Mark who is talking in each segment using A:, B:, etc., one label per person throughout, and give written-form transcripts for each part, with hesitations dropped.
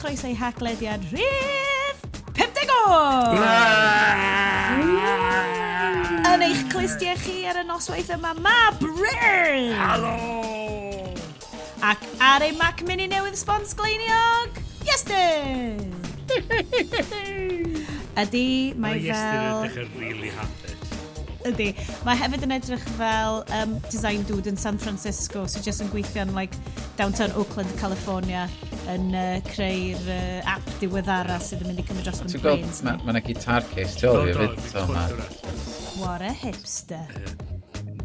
A: chroeso i Haclediad rhif 50! Yn eich clustiau chi ar y noswaith yma, mae Bryn!
B: Helo!
A: Ac ar ei Mac Mini newydd sbon sgleiniog, Iestyn! Ydy, mae
B: Mae Iestyn yn
A: fel
B: edrych yn really hapus.
A: Ydy. Mae hefyd yn edrych fel design dude yn San Francisco sy'n just yn gweithio yn like, downtown Oakland, California yn creu'r app diweddara sydd yn mynd i cymryd dros
C: Ti'n
A: yn
C: gweld,
A: brains.
C: mae yna guitar case tu ôl i
B: Do,
C: hefyd,
B: do,
C: so
B: dwi'n
C: ma,
B: clywed hwnna.
A: What a hipster.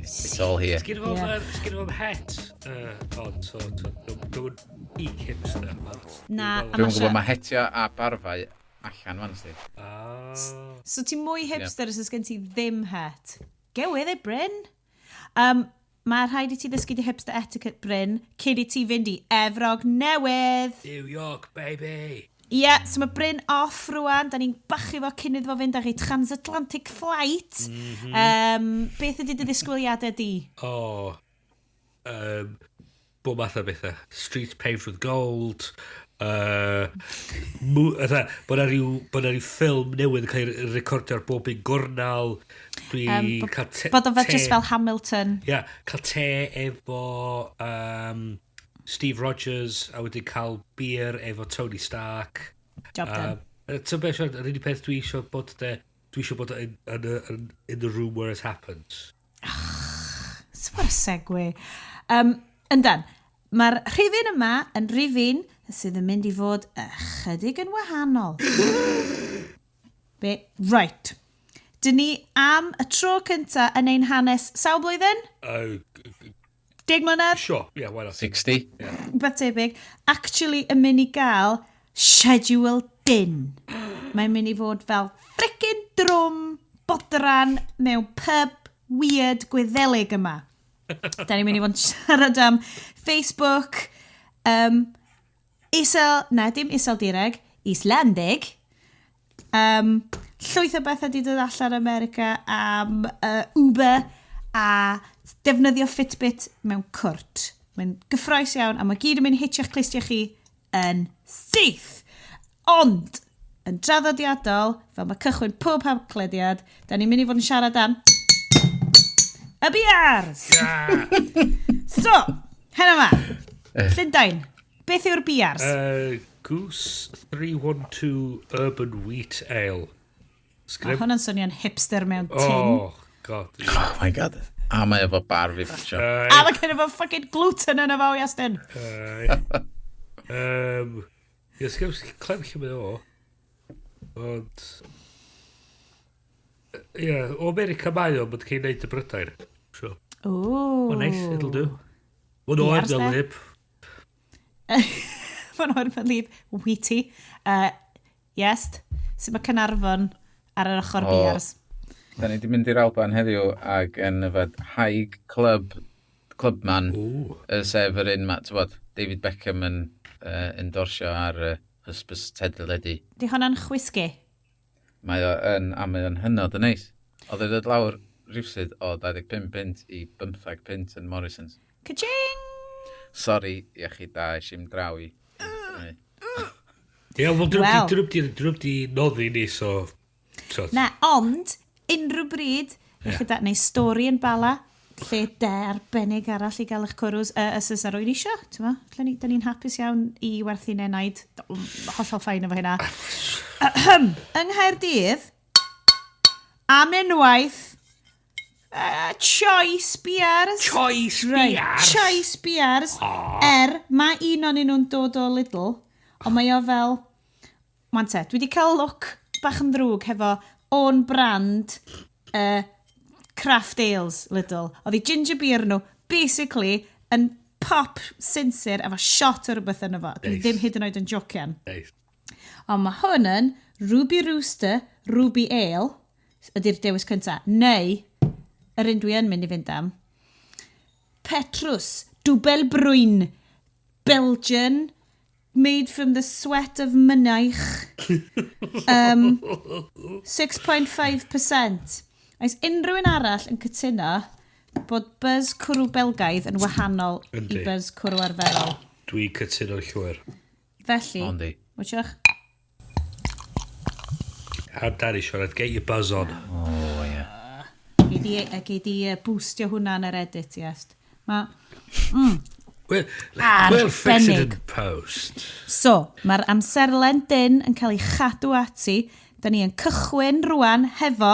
C: It's all here.
B: Sgyn fo
A: Ie.
B: sgyn fo'm het on, so dwi'n peak hipster.
A: Na, a
C: Dwi'n
A: ma'
C: gwybod
A: isio
C: mae hetio a barfau allan fan sti.
B: Ah.
A: So ti'n mwy hipster os oes gen ti ddim het. Get with it, Bryn. Mae rhaid i ti ddysgu di hipster etiquette, Bryn, cyn i ti fynd i Efrog Newydd.
B: New York, baby!
A: Ie, yeah, so mae Bryn off rwan, da ni'n bachu fo cyn iddo fo fynd ar ei transatlantic flight. Beth ydy dy ddisgwyliadau di?
B: O, bob math o bethau. Streets paved with gold. Bod 'na ryw ffilm newydd yn cael ei recordio ar bob un gornal. Dwi cael te
A: Bod o fel just fel Hamilton.
B: Ia, yeah, cael te efo Steve Rogers a wedyn cael beer efo Tony Stark.
A: Job done.
B: Ti'n beth, Sian, yr unig peth dwi eisiau bod de, dwi eisiau bod in the room where it happens.
A: So what a segue. Yndan, mae'r rhifyn yma yn rhifyn sydd yn mynd i fod ychydig yn wahanol. Be? Right. Dyn ni am y tro cynta yn ein hanes sawl blwyddyn? 10 mlynedd?
B: Sure, yeah, why not?
C: 60.
A: Beth tebyg. Actually yn mynd i gael schedule din. Mae'n mynd i fod fel frickin' drwm bodran mewn pub weird Gwyddelig yma. Da ni'n mynd i fod yn siarad am Facebook, isel, na dim Iseldireg, Islandeg, llwyth o bethau di dod allan America am Uber a defnyddio Fitbit mewn cwrt. Mae'n gyffrous iawn a mae gyd yn mynd hitio'ch clustiau chi yn syth. Ond, yn draddodiadol, fel mae cychwyn pob Haclediad, da ni'n mynd i fod yn siarad am y biars!
B: Yeah.
A: So, heno yma, Llundain, beth yw'r biars?
B: Goose 312 Urban Wheat Ale.
A: Mae
B: Sgrym.
A: hwnna'n swnio'n hipster mewn tin.
B: Oh, God.
C: Oh my God. A mae efo bar fi ffitio.
A: A mae gen i fo fucking gluten yn efo, Iestyn.
B: Ie, sgym clem lle mae o. Ond ie, o America mae o, mae'n cael ei wneud y Brydain. So,
A: Ooh.
B: oh, nice, it'll do. Mae'n oer
A: Biars,
B: fel
A: de.
B: lip.
A: Mae'n oer fel lip. Wheaty. Yes. Sut mae Caernarfon ar yr ochr
C: O.
A: biars?
C: Da ni wedi mynd i'r Alban heddiw ac yn yfed Haig Club, Clubman,
B: Ooh.
C: sef yr un ma, ti'n bod, David Beckham yn endorsio ar hysbys teledu.
A: Di hwnna'n chwisgu?
C: Mae o yn, a mae o'n hynod yn neis. Oedd e'n dod lawr rhywsyd o 25 punt i 15 punt yn Morrison's.
A: Ka-ching!
C: Sorry, iechyd da, eisiau draw i brynu.
B: Ie, wel,
A: Wel.
B: dyn nhw di noddi ni, so
A: Na, ond, unrhyw bryd, yeah. Da, neu stori yn Bala, lle de arbennig arall i gael eich cwrws, os oes rwy'n isio, ti'n ma? Lle ni, da ni'n hapus iawn i werthu nenaid, hollol fine efo hynna. Ahem, yng Nghaerdydd, am unwaith, Choice Beers.
B: Choice
A: Right,
B: Beers!
A: Choice Beers. Er, mae un o'n nhw'n dod o Lidl, ond mae o fel... Wan te, dwi wedi cael look bach yn ddrwg hefo own brand craft ales Lidl. Oedd i ginger beer nhw, basically, yn pop sinsir efo shot o rhywbeth yn efo. Dwi ddim hyd yn oed yn jocian.
B: Nice.
A: Ond mae hwn yn Ruby Rooster, Ruby Ale, ydy'r dewis cynta, neu, yr un dwi yn mynd i fynd am, Petrus, Dubbel Bruin, Belgian, made from the sweat of mynaich, 6.5%. Oes unrhyw un arall yn cytuno bod buzz cwrw Belgaidd yn wahanol i
B: Yndi.
A: buzz cwrw arferol?
B: Dwi'n cytuno'n llwyr.
A: Felly,
C: Ondi.
A: Mwsiwch.
B: Amdani, Sioned, get your buzz on.
C: Oh, yeah.
A: Gei di boostio hwnna yn yr edit, yes. Ma,
B: We'll fix it
A: Arbennig.
B: in post.
A: So, mae'r amserlen dyn yn cael ei chadw ati. Da ni yn cychwyn rwan hefo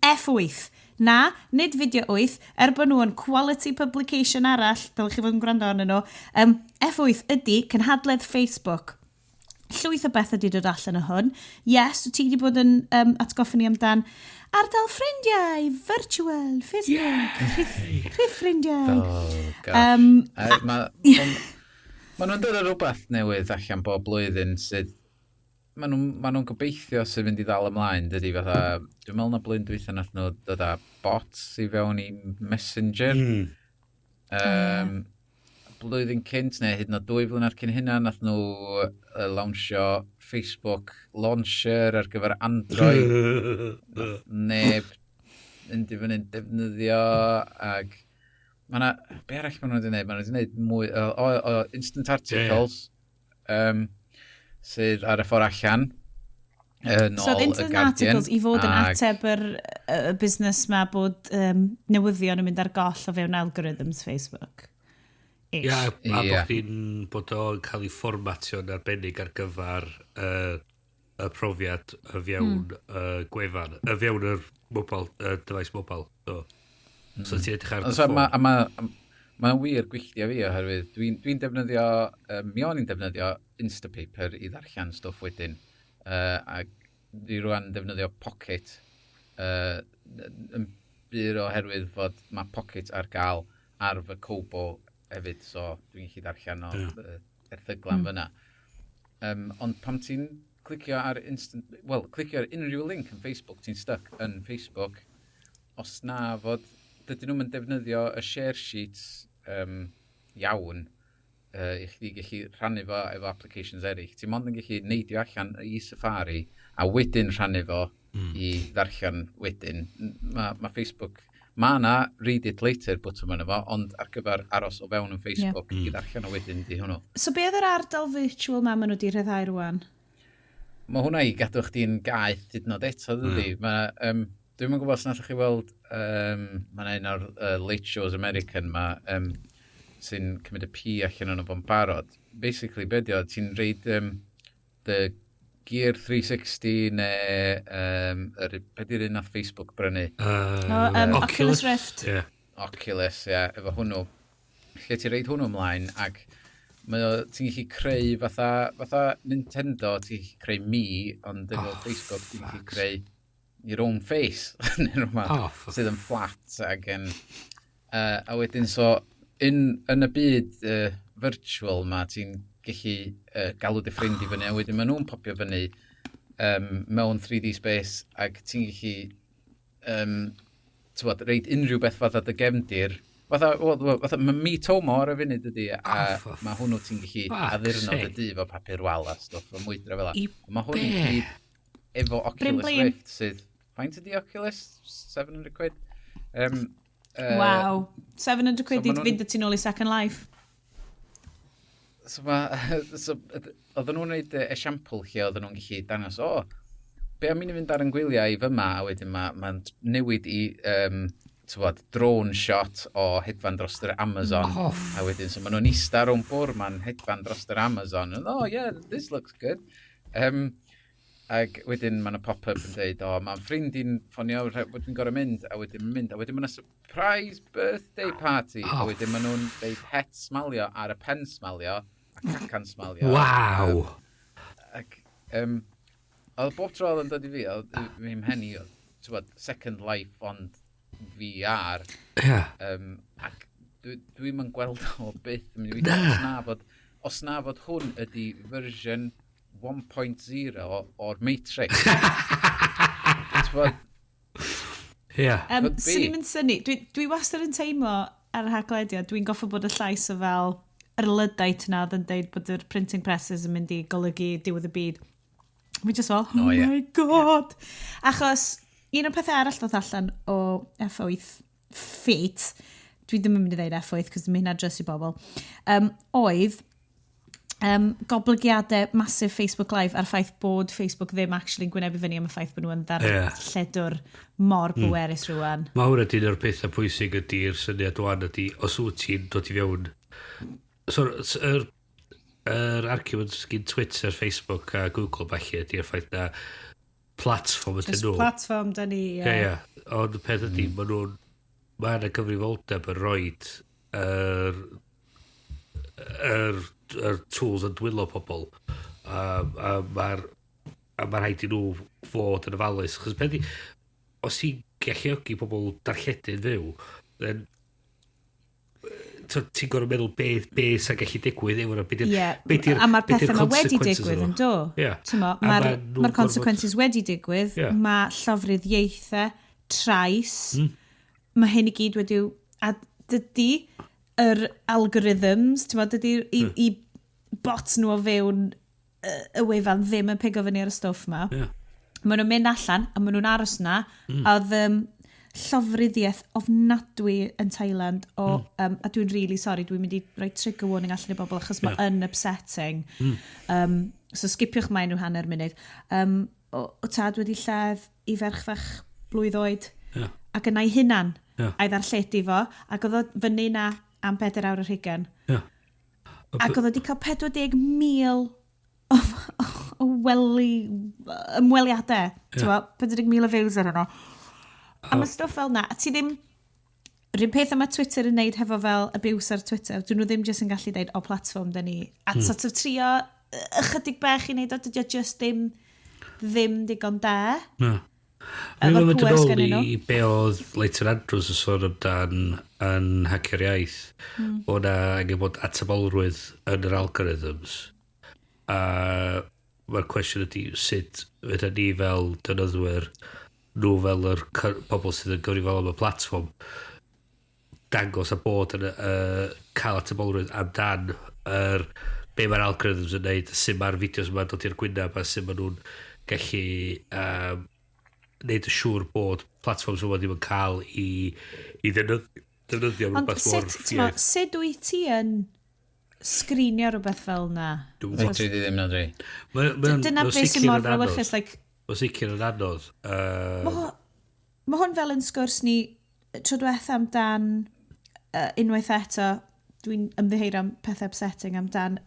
A: F8. Na, nid fideo 8, er bod nhw yn quality publication arall, dylech chi fod yn gwrando arnyn nhw. F8 ydy cynhadledd Facebook. Llwyth o bethau wedi dod allan o hwn. Yes, ti wedi bod yn atgoffa ni amdan ardal ffrindiau, virtual, Facebook, rhith ffrindiau.
C: Oh, gosh. Ma nhw'n dod â rhywbeth newydd allan bob blwyddyn sydd... Ma nhw gobeithio sy'n mynd i ddal ymlaen, dydy, fatha. Dwi'n meddwl na blwyddyn dwytha nath nhw dod â bots i fewn i Messenger. Blwyddyn cynt, neu hyd yn oed 2 flynedd cyn hynna, nath nhw lawnsio Facebook Launcher ar gyfer Android. Nath neb yn fyny'n defnyddio, ac mae na, be arall maen nhw wedi gwneud? Maen nhw wedi gwneud mwy o instant articles sydd ar y ffordd allan. Nôl
A: So,
C: y
A: instant
C: Guardian.
A: Articles i fod yn ateb yr busnes ma bod newyddion yn mynd ar goll o fewn algorithms Facebook. Ish.
B: Ia, a bod chdi'n bod o'n cael ei fformatio'n arbennig ar gyfer y profiad y fewn gwefan, y fewn yr mobile, device mobile. So ti'n edrych ar dy
C: So,
B: ffôn.
C: ma, a ma, mae'n wir gwylltio fi oherwydd dwi'n dwi defnyddio, mi o'n i'n defnyddio Instapaper i ddarllen stwff wedyn. Ac dwi rwan defnyddio Pocket yn byr oherwydd fod mae Pocket ar gael ar fy Kobo hefyd, so dwi'n gallu darllen o erthyglau mm. fyna. Ond pam ti'n clicio ar instant, well, clicio ar unrhyw link yn Facebook, ti'n stuck yn Facebook, os na fod, dydyn nhw'n defnyddio y share sheets iawn i chdi gallu rhannu fo efo applications eraill. Ti'n mond yn gallu neidio allan i Safari a wedyn rhannu fo i ddarllen wedyn. Mae ma Facebook, mae na read it later bwtwm yna fo, ond ar gyfer aros o fewn yn Facebook i ddarllen o wedyn di hwnnw.
A: So be oedd yr ardal virtual ma maen nhw wedi rhyddhau rwan?
C: Mae hwnna i gadw chdi'n gaeth hyd yn oed eto, dydy. Mm. Ma, dwi'm yn gwybod os nathoch chi weld, mae yna un o'r Late Shows American ma, sy'n cymryd y pee allan o'n fo'n barod. Basically, be di o, ti'n reid the Gear 360 neu yr, be di'r un nath Facebook brynu?
A: O, Oculus Rift.
B: Ie.
C: Oculus, ie, yeah, efo hwnnw. Lle ti'n reid hwnnw ymlaen ac mae o, ti'n gallu creu fatha Nintendo, ti'n gallu creu Mi, ond efo
B: Oh,
C: Facebook ti'n gallu
B: fucks.
C: creu your own face, neu rhywbeth
B: Oh, for
C: sydd yn flat ac yn... A wedyn so, yn y byd virtual ma, ti'n gallu galw dy ffrind i fyny, a wedyn maen nhw'n popio fyny mewn 3D space, ac ti'n gallu t'wod, reid unrhyw beth fatha dy gefndir, fatha, wel, fatha mae Miitomo ar y funud ydy, a
B: Oh, for
C: mae hwnnw ti'n gallu
B: fuck's
C: addurno dy
B: sake.
C: dŷ efo papur wal a stwff, a mwydro fel 'a.
B: I
C: Mae hwn i
B: be?
C: gyd efo
A: Brin
C: Oculus
A: blin.
C: Rift sydd, faint ydy Oculus? 700 quid?
A: Waw. 700 quid
C: so
A: i
C: ma' nhw'n-
A: fynd â ti nôl i Second Life.
C: So, ma, so oedden nhw'n gwneud esiampl lle oedden nhw'n gallu dangos, o, be am i ni fynd ar yn gwyliau i fyma, a wedyn mae'n ma newid i, t'wod, drone shot o hedfan dros yr Amazon.
B: Oh,
C: a wedyn, so maen nhw'n ista rownd bwrdd ma'n hedfan dros yr Amazon. And, "Oh, yeah, this looks good." Ac wedyn mae yna pop-up yn dweud, "O, mae'n ffrind i'n ffonio, bod dwi'n gorau mynd," a wedyn mae'n mynd, a wedyn mae yna surprise birthday party, a wedyn maen nhw'n deud het smalio ar y pen smalio, a cacan smalio.
B: Waw.
C: Ac, oedd bob tro oedd yn dod i fi, oedd i mhen i, oedd, t'wod, Second Life ond VR, ac dwi'm yn gweld o byth yn mynd i weithio. Os na fod hwn ydy version 1.0 o'r Matrix. T'wod, Could be.
A: Swn i'n mynd synnu. Dwi wastad yn teimlo ar y Haclediad, dwi'n goffo bod y llais o fel yr Luddite na oedd yn deud bod yr printing presses yn mynd i golygu diwedd y byd. Mi just fel, "Oh
C: O, ie.
A: my God." Achos un o'r pethau arall ddoth allan o F8 Fate, dwi ddim yn mynd i ddeud F8, cos mae hynna just i bobl, oedd Goblygiadau massive Facebook Live a'r ffaith bod Facebook ddim actually'n gwynebu fyny am y ffaith bod nhw yn ddarlledwr mor bwerus rwan.
B: Mae hwnna 'di un o'r pethau pwysig ydy'r syniad wan ydy, os wyt ti'n dod i fewn. So, yr argument gyn Twitter, Facebook a Google falle ydy'r ffaith na platform ydyn
A: Just
B: nhw.
A: platform da ni.
B: Ie. Ond y peth ydy, maen nhw'n... Mae yna gyfrifoldeb yn rhoid yr tools yn dwylo pobl. A ma rhaid i nhw fod yn ofalus. Chos peth ydi, os ti'n galluogi pobl darlledu'n fyw, then ti'n gorfod meddwl be sy'n gallu digwydd efo'r be
A: Ie, a mae'r
B: be di'r
A: pethau yma wedi
B: consequences
A: digwydd
B: iddo
A: yn
B: fo.
A: do. T'mo,
B: A
A: mae'r
B: ma' nhw'n
A: ma consequences wedi digwydd, mae llofruddiaethau, trais, mae hyn i gyd wedi. A dydy yr algorithms, t'mo, dydy i bots nhw o fewn y wefan ddim yn pigo fyny ar y stwff ma. Maen nhw'n mynd allan a maen nhw'n aros na. A oedd llofruddiaeth ofnadwy yn Thailand o, a dwi'n really sorry, dwi'n mynd i roi trigger warning allan i bobl achos mae yn upsetting. So skipiwch mlaen rhyw hanner munud. O tad wedi lladd i ferch fach blwydd oed ac yna ei hunan a'i ddarlledu fo ac oedd o fyny na am 24. Ac oedd o wedi cael 40,000 o weli, ymweliadau. Yeah. 40,000 o views ar yno. A mae stwff fel na, a ti ddim. Rhywun peth yma Twitter yn neud hefo fel abuse ar Twitter, dyn nhw ddim jyst yn gallu deud, "O, platform dyn ni." A sort of trio ychydig bach i wneud o, dydy o just ddim digon da.
B: Na.
A: Efo'r
B: Mae'n mynd yn
A: pŵer
B: ôl
A: sgennyn nhw.
B: i be oedd Leighton Andrews yn sôn amdan yn Hacio'r Iaith. O na angen bod atebolrwydd yn yr algorithms. A mae'r cwestiwn ydy sut fydda ni fel defnyddwyr, nhw fel yr pobl sydd yn gyfrifol am y platform, dangos a bod yn cael atebolrwydd amdan yr be mae'r algorithms yn neud, sut mae'r fideos yma'n dod i'r gwyneb a sut maen nhw'n gallu neud yn siŵr bod platforms yma ddim yn cael i defnyddio
A: Ond
B: rhywbeth mor
A: sut, t'mo,
B: ffiaidd.
A: sut wyt ti yn sgrinio rhywbeth fel na?
B: Dwi'm yn gwbod.
C: Fedri di ddim na dri.
A: Dyna
B: Mae'n
A: beth sy'n
B: sicr
A: mor
B: yn anodd.
A: frawychus, like,
B: Mae'n sicr yn anodd.
A: Mae hwn fel yn sgwrs ni tro diwetha amdan, unwaith eto, dwi'n ymddiheuro am pethau upsetting amdan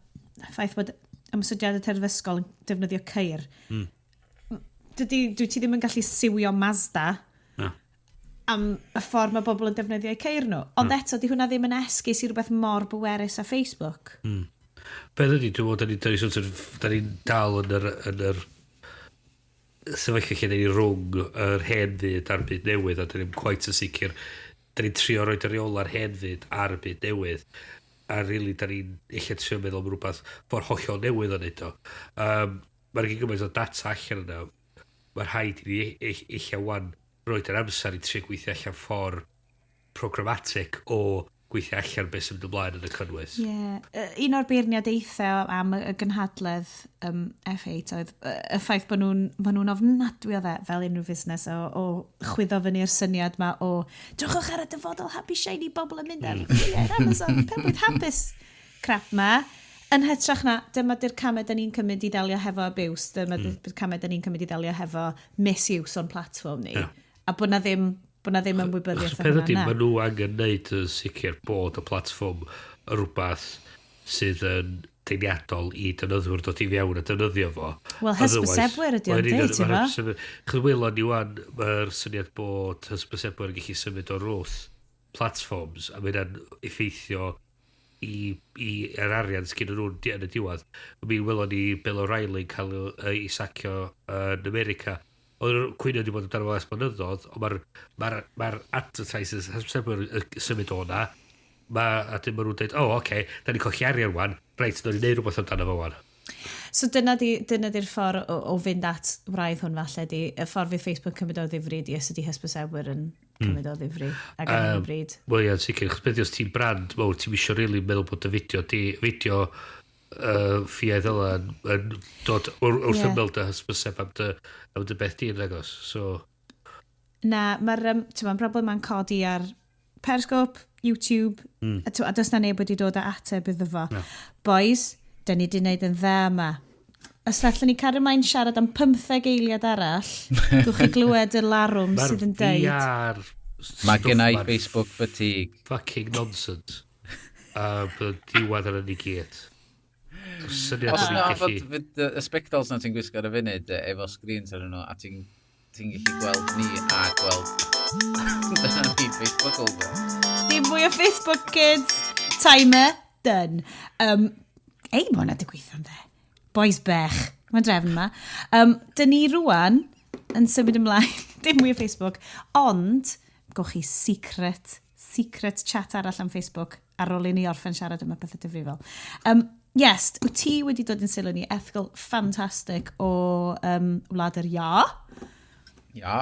A: y ffaith bod ymosodiadau terfysgol yn defnyddio ceir. Dydy, dwi ti ddim yn gallu siwio Mazda
B: Na.
A: am y ffordd mae bobl yn defnyddio eu ceir nhw. Ond eto, di hwnna ddim yn esgus i rhywbeth mor bwerus a Facebook.
B: Beth ydy, dwi'n meddwl, da ni sort of, da ni'n dal yn yr sefyllfa lle da ni rhwng yr hen fyd a'r byd newydd, a da ni'n quite yn sicr, da ni'n trio roed y reola'r hen fyd ar y byd newydd, a really da ni'n eich trio meddwl am rhywbeth ffordd hollol newydd o'n neud o. Mae'r gyd gymaint o data allan yna, mae rhaid i ni eich wan roed yr amser i trio gweithio allan ffordd programmatic o gweithio allan beth sy'n mynd ymlaen yn y cynnwys.
A: Ie. Yeah. Un o'r beirniadaethau am y gynhadledd F8 oedd y ffaith bod nhw'n ofnadwy o dde, fel unrhyw fusnes, o chwyddo fyny'r syniad ma o "Drychwch ar y dyfodol happy shiny bobl yn mynd ar gwyliau'r Amazon, penblwydd hapus" crap ma. Yn hytrach na, dyma di'r camau da ni'n cymryd i ddelio hefo abuse, dyma di'r camau da ni'n cymryd i ddelio hefo misuse o'n platform ni. A bod na ddim ymwybyddiaeth o
B: Peth
A: hwnna
B: ydy,
A: na.
B: maen nhw angen neud yn sicr bod y platform yn rhywbeth sydd yn deniadol i defnyddwyr dod i fewn a defnyddio fo.
A: Wel, hysbysebwyr ydi o'n deud, ti'n bo?
B: Chos welon ni wan, mae'r syniad bod hysbysebwyr yn gallu symud o rwth platforms a mae hynna'n effeithio i yr arian sgyn nhw'n yn y diwedd. Mi welon ni Bill O'Reilly cael ei sacio yn America. Oedd yr cwyno wedi bod amdano fo ers blynyddoedd, ond mae'r ma advertisers, hysbysebwyr yn symud o na. A dyn maen nhw'n dweud, "O, oh, oce, okay, da ni'n colli arian wan, reit, nawn ni neud rhywbeth amdano fo wan."
A: So dyna di'r ffordd o fynd at wraidd hwn falle di, y ffordd fydd Facebook cymryd o ddifri di os ydi hysbysebwyr yn cymryd o ddifri ag ar hyn o bryd.
B: Wel ie, yn sicr, chos beth os ti'n brand mawr, ti'n isio really meddwl bod y fideo, di, fideo ffiaidd yla yn dod wrth ymyl dy hysbyseb am dy beth di'n agos. So,
A: Na, mae'r um, broblem ma'n codi ar Periscope, YouTube, a does na neb wedi dod â ateb iddo fo.
B: Na.
A: Boys, Da ni di wneud yn dda yma. Os allwn ni cario ymlaen siarad am 15 eiliad arall, gewch chi glywed y larwm
B: Mae'r
A: sydd yn deud.
B: VR
C: Mae
B: stwff
C: gennau
B: ma'n
C: Facebook fatigue.
B: Fucking nonsense. Bydd diwedd ar ni gyd. Y syniad
C: Os
B: o'n
C: na,
B: i'n
C: fod
B: gallu.
C: fod y spectols na ti'n gwisgo ar y funud efo screens arnyn nhw, a ti'n gallu gweld ni a gweld. Dyna ni, Facebook over.
A: Dim mwy o Facebook, kids. Timer, done. Ei, mae hwnna di gweithio'n dde. Boys bech. Mae'n drefn yma. Dyn ni rwan yn symud ymlaen. Dim mwy o Facebook. Ond, gewch chi secret chat arall am Facebook ar ôl i ni orffen siarad am y pethau difrifol. Yes, wyt ti wedi dod yn sylw ni erthygl ffantastig o Wlad yr Iâ.
C: Ia.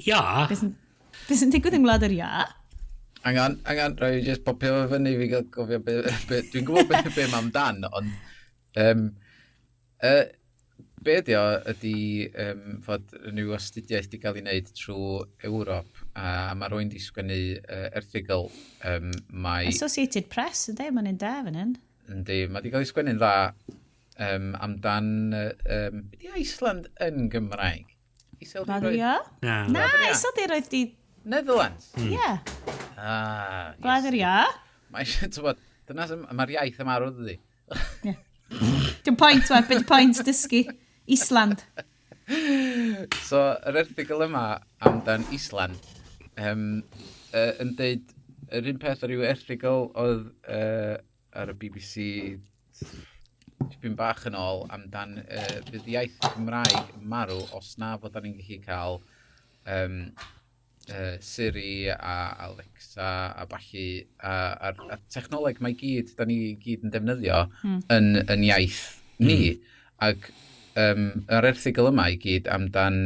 B: Ia.
A: Beth sy'n digwydd yng Ngwlad yr Iâ?
C: Hang on, hang on, rhaid i just popio fo fyny fi gael gofio be dwi'n gwybod be mae amdan, ond be ydi o ydi fod rhyw astudiaeth di gael ei wneud trwy Ewrop, a mae rhywun di sgwennu erthygl, mae
A: Associated Press, ynddi? Mae'n un da fan hyn.
C: Yndi, mae di gael ei sgwennu'n dda amdan, be di Iceland yn Gymraeg?
A: Gwlad yr Iâ?
B: Na.
A: Na,
C: Gwlad yr Iâ.
A: Iseldiroedd di.
C: Netherlands?
A: Ie,
C: Ah,
A: Gwlad yr Iâ.
C: Mae eisiau, ti'n bod, dyna mae'r iaith yma arwyd ydi.
A: Dim point, wa, beth point dysgu. Island.
C: So, yr erthygl yma amdan Island yn deud yr un peth ar ryw erthygl oedd ar y BBC tipyn bach yn ôl amdan fydd iaith Gymraeg yn marw os na fod ni'n gallu cael Siri a Alexa a ballu a technoleg mae gyd, da ni gyd yn defnyddio yn iaith ni. Ac yr erthygl yma i gyd amdan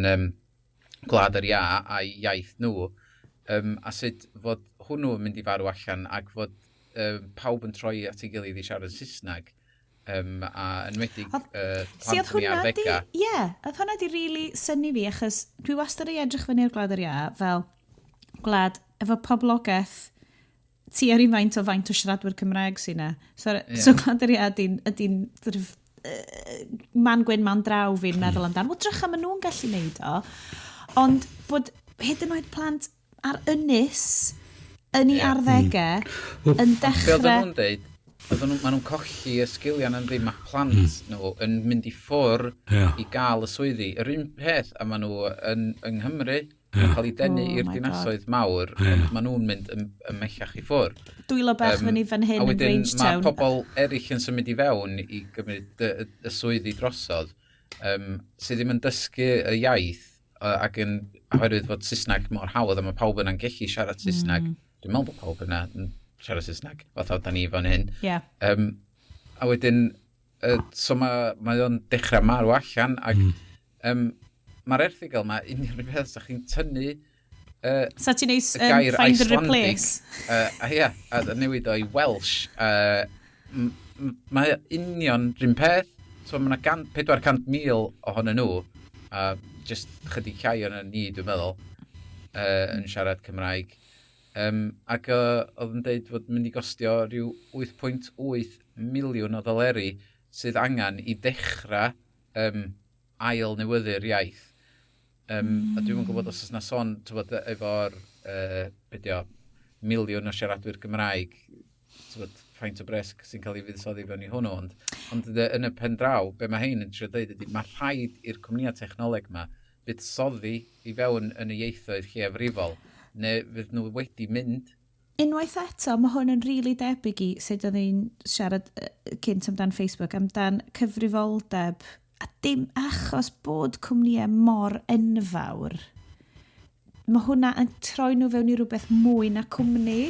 C: Gwlad yr Iâ a'i iaith nhw, a sut fod hwnnw yn mynd i farw allan ac fod pawb yn troi at ei gilydd i siarad Saesneg, a enwedig
A: Si
C: plant
A: oedd
C: yn ei
A: hwnna di.
C: arddegau.
A: Ie, yeah, oedd hwnna di really synnu fi, achos dwi wastad ei edrych fyny i'r Gwlad yr Iâ fel gwlad efo poblogaeth ti ar un faint o siaradwyr Cymraeg sy'n na. So, yeah. So Gwlad yr Iâ ydy'n sort of, man gwyn, man draw fi'n meddwl amdan. Wel, drycha, maen nhw'n gallu neud o. Ond bod hyd yn oed plant ar ynys yn ei arddegau yn
C: Be oedden
A: dechrau.
C: nhw'n deud, oedden nhw, maen nhw'n colli y sgiliau yna'n dweud, mae plant nhw yn mynd i ffwr i gael y swyddi. Yr un peth, a maen nhw yng Nghymru, yn cael eu denu
A: Oh
C: i'r
A: my God.
C: dinasoedd mawr, ond maen nhw'n mynd ymhellach i ffwr.
A: Dwylo bach fyny fan hyn
C: A
A: yn
C: wedyn mae
A: Grangetown.
C: pobl eraill yn symud i fewn i gymryd y swyddi drosodd, sydd ddim yn dysgu y iaith ac yn oherwydd fod Saesneg mor hawdd a mae pawb yna'n gallu siarad Saesneg. Dwi'n meddwl bod pawb yna yn siarad Saesneg, fatha da ni fan hyn. A wedyn, so mae o'n dechrau marw allan ac mae'r erthygl yma, union rhywun peth, sa chi'n tynnu
A: Sa ti'n neud
C: y gair
A: find and
C: Icelandic,
A: replace?
C: A ia, a newid o i Welsh, mae union rhywun peth, so mae yna 400,000 ohonyn nhw, a just chydig llai o'n ni, dwi'n meddwl, yn siarad Cymraeg. Ac oedd yn deud fod mynd i gostio rhyw 8.8 miliwn o ddoleri sydd angen i dechrau ail newyddu'r iaith. A dwi'm yn gwybod os oes 'na sôn, t'bod, efo'r, be 'di o, miliwn o siaradwyr Gymraeg, t'bod, faint o bres sy'n cael ei fuddsoddi fewn i hwnnw, ond yn y pen draw, be mae hein yn trio dweud ydy, mae rhaid i'r cwmnïau technoleg yma buddsoddi i fewn yn y ieithoedd lleiafrifol, neu fydd nhw wedi mynd.
A: Unwaith eto, mae hwn yn rili really debyg i sut oedd ni'n siarad cynt amdan Facebook, amdan cyfrifoldeb, a dim achos bod cwmnïau mor enfawr, mae hwnna yn troi nhw fewn i rhywbeth mwy na cwmni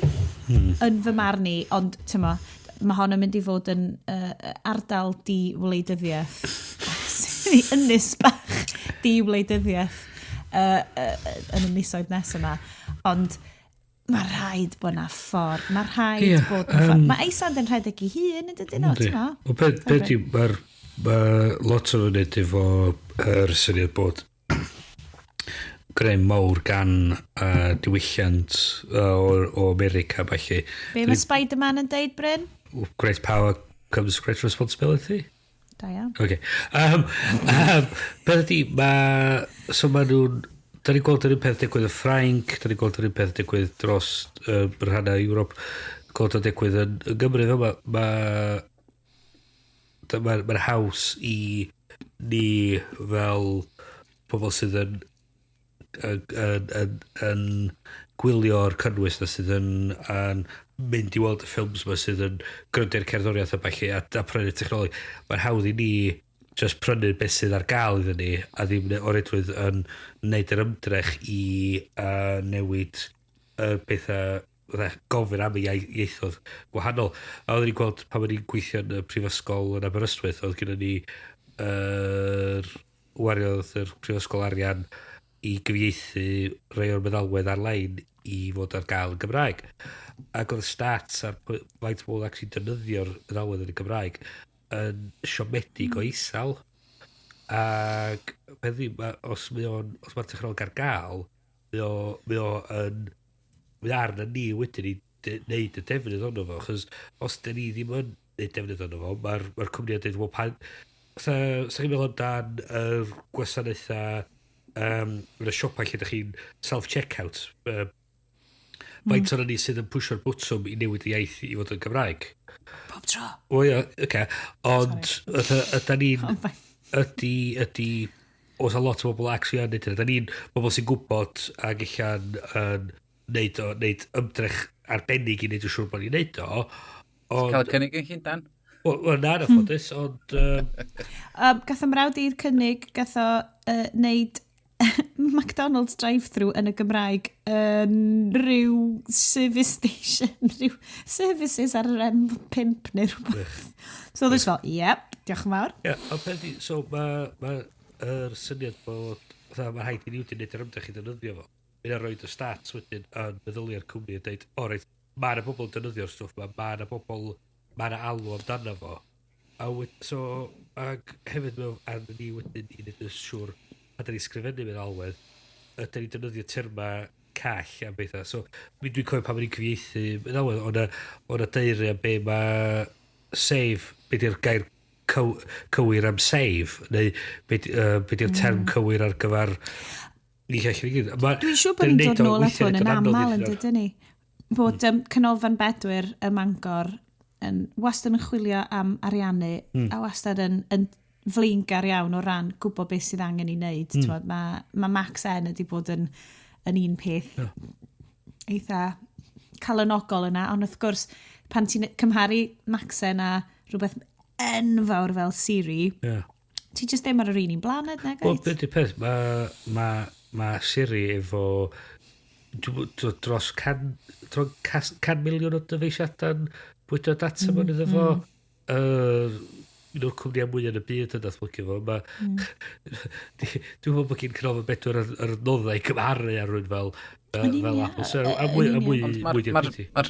A: yn fy marn i, ond tymo, mae hon yn mynd i fod yn ardal di-wleidyddiaeth. Ynys bach di-wleidyddiaeth yn y misoedd nes yma. Ond mae rhaid bod na ffordd. Mae rhaid bod na ffordd. Mae Iceland yn rhedeg i hun, yn dydyn nhw,
B: Yndi.
A: ti'n mo?
B: Wel, be di, mae'r ma lot o'n wneud efo yr syniad bod grym mawr gan diwylliant o America, falle.
A: Be mae Spider-Man yn deud, Bryn?
B: Great power comes great responsibility.
A: Da iawn.
B: Okay. Beth ydi, ma... So ma nhw'n... Da ni'n gweld yr un peth digwydd y Ffrainc, da ni'n gweld yr un peth digwydd dros rhannau Ewrop, gweld o'n digwydd yn Gymru fel ma, ma haws i ni fel pobl sydd yn gwylio'r cynnwys na sydd yn mynd i weld y ffilms ma sydd yn gwrando'r cerddoriaeth a ballu a prynu technoleg. Mae'n hawdd i ni just prynu beth sydd ar gael iddyn ni a ddim o reidrwydd yn neud yr ymdrech i newid y pethau fatha gofyn am y ieithoedd gwahanol. A oedden ni'n gweld pan o'n i'n gweithio yn y prifysgol yn Aberystwyth, oedd gennym ni yr wariodd yr prifysgol arian i gyfieithu rhai o'r meddalwedd ar-lein i fod ar gael yn Gymraeg. Ac oedd y stats ar faint o bobl actually defnyddio'r meddalwedd yn y Gymraeg yn siomedig o isel. Ac peth ydi, os mae'r technoleg ar gael, mae arna ni wedyn i neud y defnydd ono fo, achos os dyn ni ddim yn neud defnydd ono fo, mae'r cwmni yn dweud, wel, pan... Sa chi'n meddwl amdan yr gwasanaethau yn y siopau lle ydych chi'n self-checkout, faint ohonon ni sydd yn pwysio'r bwtwm i newid y iaith i fod yn Gymraeg?
A: Pob tro.
B: O ia, oce. Ond ydy ni'n...
A: Oh, fine.
B: Ydy, oes a lot o bobl actually yn neud hynny. Da ni'n bobl sy'n gwybod ac ella'n yn neud ymdrech arbennig i neud yn siŵr bod ni'n neud o. Ond,
C: Cael y cynnig yn Llundan?
B: Wel, na, na ffodus, ond
A: Gath y mrawd i'r cynnig, gath o neud McDonald's drive-thru yn y Gymraeg yn rhyw service station, rhyw services ar yr M5 neu rhywbeth. So oedd o fel, "Yep, diolch yn fawr."
B: Ie, ond peth ydi, so mae ma yr syniad bod, fatha, mae rhaid i ni wedyn neud yr ymdrech i defnyddio fo. Mae'n rhoi y stats wedyn yn meddyliau'r cwmni a dweud, o reit, mae yna bobl yn defnyddio'r stwff ma, mae yna bobl, mae yna alw amdano fo. A so, ac hefyd mae arno ni wedyn i wneud yn siŵr, a da ni sgrifennu meddalwedd, ydyn ni'n defnyddio terma call am bethau. So, dwi'n cofio pan o'n i'n cyfieithu meddalwedd, o'na deiri am be mae save, be di'r gair cywir am save, neu be di'r term cywir ar gyfer ni ll i gyd.
A: Dwi'n siŵr bod ni'n dod nôl at hwn yn aml yn dydyn ni. Bod Canolfan Bedwyr ym Mangor yn wastad yn chwilio am ariannu a wastad yn flaengar iawn o ran gwybod beth sydd angen i wneud. Mae Macsen wedi bod yn un peth eitha calonogol yna, ond wrth gwrs, pan ti'n cymharu Macsen a rhywbeth enfawr fel Siri, ti just ddim ar yr un blaned, na
B: Wel,
A: gait?
B: beth yw'r peth, ma Siri efo dros 100 miliwn o dyfeisiadau'n bwydo data mewn iddo fo. Un o'r cwmnïau mwyaf yn y byd yn datblygu fo. Dwi'n meddwl bod gen Canolfan Bedwyr yr adnoddau i gymharu ar rhywun fel,
A: Yn
B: fel
A: union,
B: Apple. So, a mwy, a mwy,
C: Ond
B: mwy
C: mae'r
B: di'r
C: ma
B: piti.
C: ma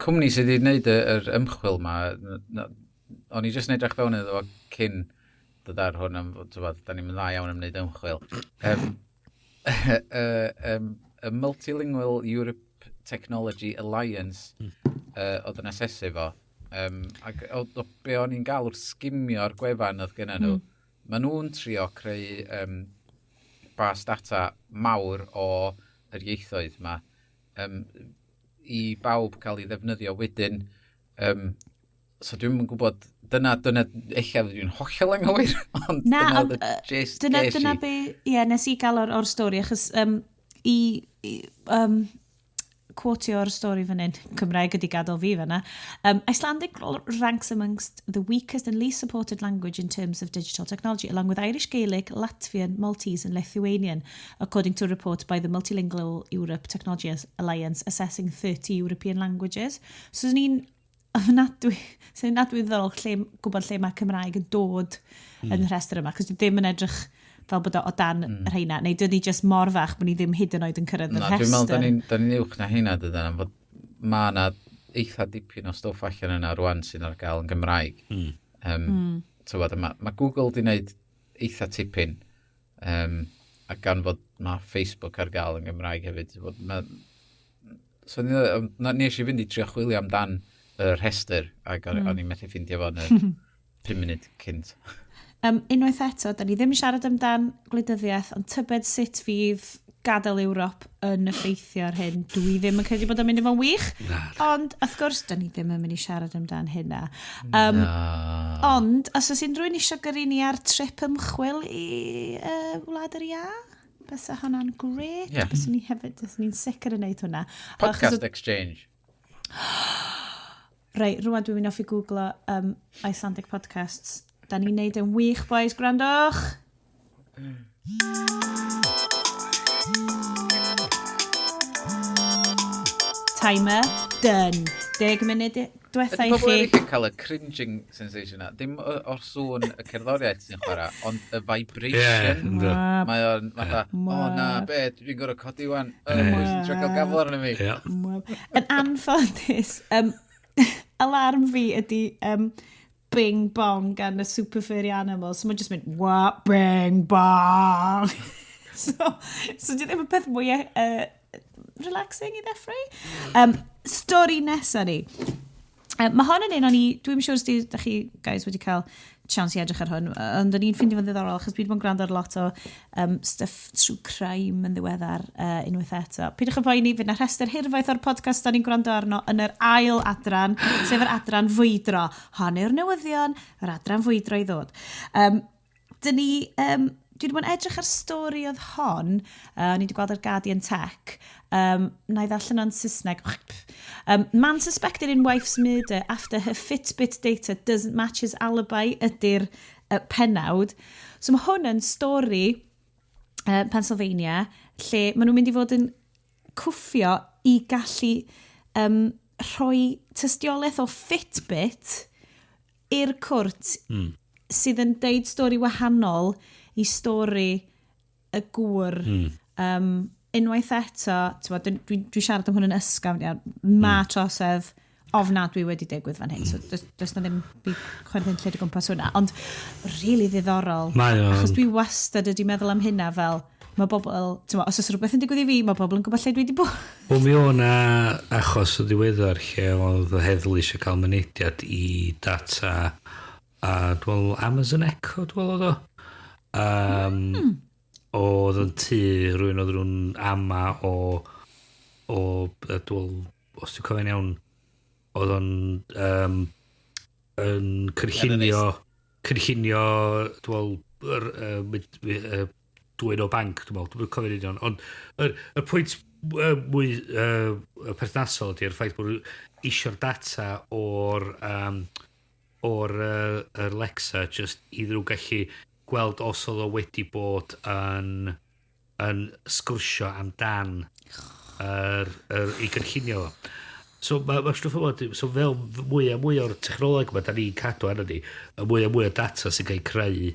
C: cwmni sydd wedi gwneud yr ymchwil ma, o'n i jyst yn edrych fewn iddo fo cyn dod ar hwn am, tywod, da ni'n dda iawn am wneud ymchwil. Y Multilingual Europe Technology Alliance oedd yn asesu fo. Ac o be o'n i'n gael wrth skimio'r gwefan oedd gennym nhw, maen nhw'n trio creu bas data mawr o yr ieithoedd ma i bawb cael ei ddefnyddio wedyn. So dwi'n yn gwybod, dyna, ella dwi'n hollol anghywir, ond
A: Na,
C: dyna
A: ond,
C: oedd y gist
A: dyna,
C: ges
A: dyna
C: i.
A: be, ie, nes i gael o'r stori, achos i quotio'r stori fan hyn, Cymraeg ydi gadael fi fanna. "Icelandic ranks amongst the weakest and least supported language in terms of digital technology, along with Irish Gaelic, Latvian, Maltese and Lithuanian, according to a report by the Multilingual Europe Technology Alliance assessing 30 European languages." So ni'n ofnadwy, sy'n ofnadwy ddiddorol lle, gwybod lle mae Cymraeg yn dod yn y rhestr yma, cos dwi ddim yn edrych fel bod o o dan mm. rheina, neu dyn ni just mor fach bod ni ddim hyd yn oed yn cyrraedd y
C: Na, dwi'n meddwl, da
A: rhestr.
C: ni'n da ni uwch na hynna, dydan, am fod ma na eitha dipyn o stwff allan yna rwan sy'n ar gael yn Gymraeg. Tywod, ma Google di wneud eitha tipyn, a gan fod ma Facebook ar gael yn Gymraeg hefyd. Tywod, so nes i fynd i trio chwilio amdan y rhestr, ac o'n i'n methu ffeindio fo yn y 5 munud cynt.
A: Unwaith eto, da ni ddim yn siarad amdan gwleidyddiaeth, ond tybed sut fydd gadael Ewrop yn effeithio ar hyn. Dwi ddim yn credu bod o'n mynd i fod yn wych,
B: Na.
A: ond wrth gwrs, da ni ddim yn mynd i siarad amdan hynna.
C: Na.
A: Ond, os oes unrhyw un eisiau gyrru ni ar trip ymchwil i Wlad yr Iâ, bysa hwnna'n grêt.
C: Ie.
A: Byswn ni hefyd, byswn ni'n sicr yn neud hwnna.
C: Podcast Exchange.
A: Reit, rwan dwi'n mynd off i googlo Icelandic podcasts. Da ni'n neud yn wych, boys, gwrandwch! Timer, done. 10 munud diwetha
C: Ydy
A: i
C: pobl
A: chi.
C: eraill yn cael y cringing sensation na? Dim o'r sŵn y cerddoriaeth sy'n chwarae, ond y
B: Ie,
C: vibration.
B: ynddo.
C: Mae o'n fatha, "O na, be, dwi'n gorfod codi wan. Pwy sy'n trio cael gafel arno fi?"
B: Ie.
A: Yn anffodus, alarm fi ydy Bing Bong gan y Super Furry Animals. So mae'n just mynd, "What, bing bong." So di ddim y peth mwyaf relaxing i ddechrau. Stori nesa ni. Mae hon yn un o'n i, dwi'n siŵr os da chi guys wedi cael chance i edrych ar hwn, ond o'n i'n ffeindio fo'n ddiddorol, achos dwi wedi bod yn gwrando ar lot o stuff true crime yn ddiweddar unwaith eto. Peidiwch â poeni, fydd na rhestr hirfaith o'r podcast da ni'n gwrando arno yn yr ail adran, sef yr adran fwydro. Hon yw'r newyddion, yr adran fwydro i ddod. Dyn ni, dwi wedi bod yn edrych ar stori oedd hon, o'n i wedi gweld ar Guardian Tech, na i ddarllen o'n Saesneg. Man suspected in wife's murder after her Fitbit data doesn't match his alibi ydy'r pennawd. So mae hwn yn stori Pennsylvania, lle maen nhw'n mynd i fod yn cwffio i gallu rhoi tystiolaeth o Fitbit i'r cwrt sydd yn deud stori wahanol i stori y gŵr. Unwaith eto, t'mod, dwi siarad am hwn yn ysgafn iawn, mae trosedd ofnadwy wedi digwydd fan hyn, so does na ddim byd chwerthinllyd o gwmpas hwnna, ond really ddiddorol.
B: Mae o'n-
A: Achos dwi wastad wedi meddwl am hynna fel, mae bobl, t'mod, os oes rhywbeth yn digwydd i fi, mae bobl yn gwybod lle dwi wedi bod.
B: Wel, mi o na achos o ddiweddar lle oedd y heddlu eisiau cael mynediad i data a dwi'n meddwl Amazon Echo, dwi'n meddwl oedd o. Oedd yn tŷ rhywun oedd nhw'n ama o dwi'n meddwl, os dwi'n cofio'n iawn, oedd o'n yn cynllunio, dwi'n meddwl, dwyn o banc, dwi'n meddwl, dwi'n cofio'n union. Ond y pwynt mwy perthnasol ydy'r ffaith bod nhw isio'r data o'r yr Alexa just iddyn nhw gallu gweld os oedd o wedi bod yn sgwrsio amdan yr i gynllunio fo. So mae ma stwff yma, so fel mwy a mwy o'r technoleg yma da ni'n cadw arno ni, y mwy a mwy o data sy'n cael ei creu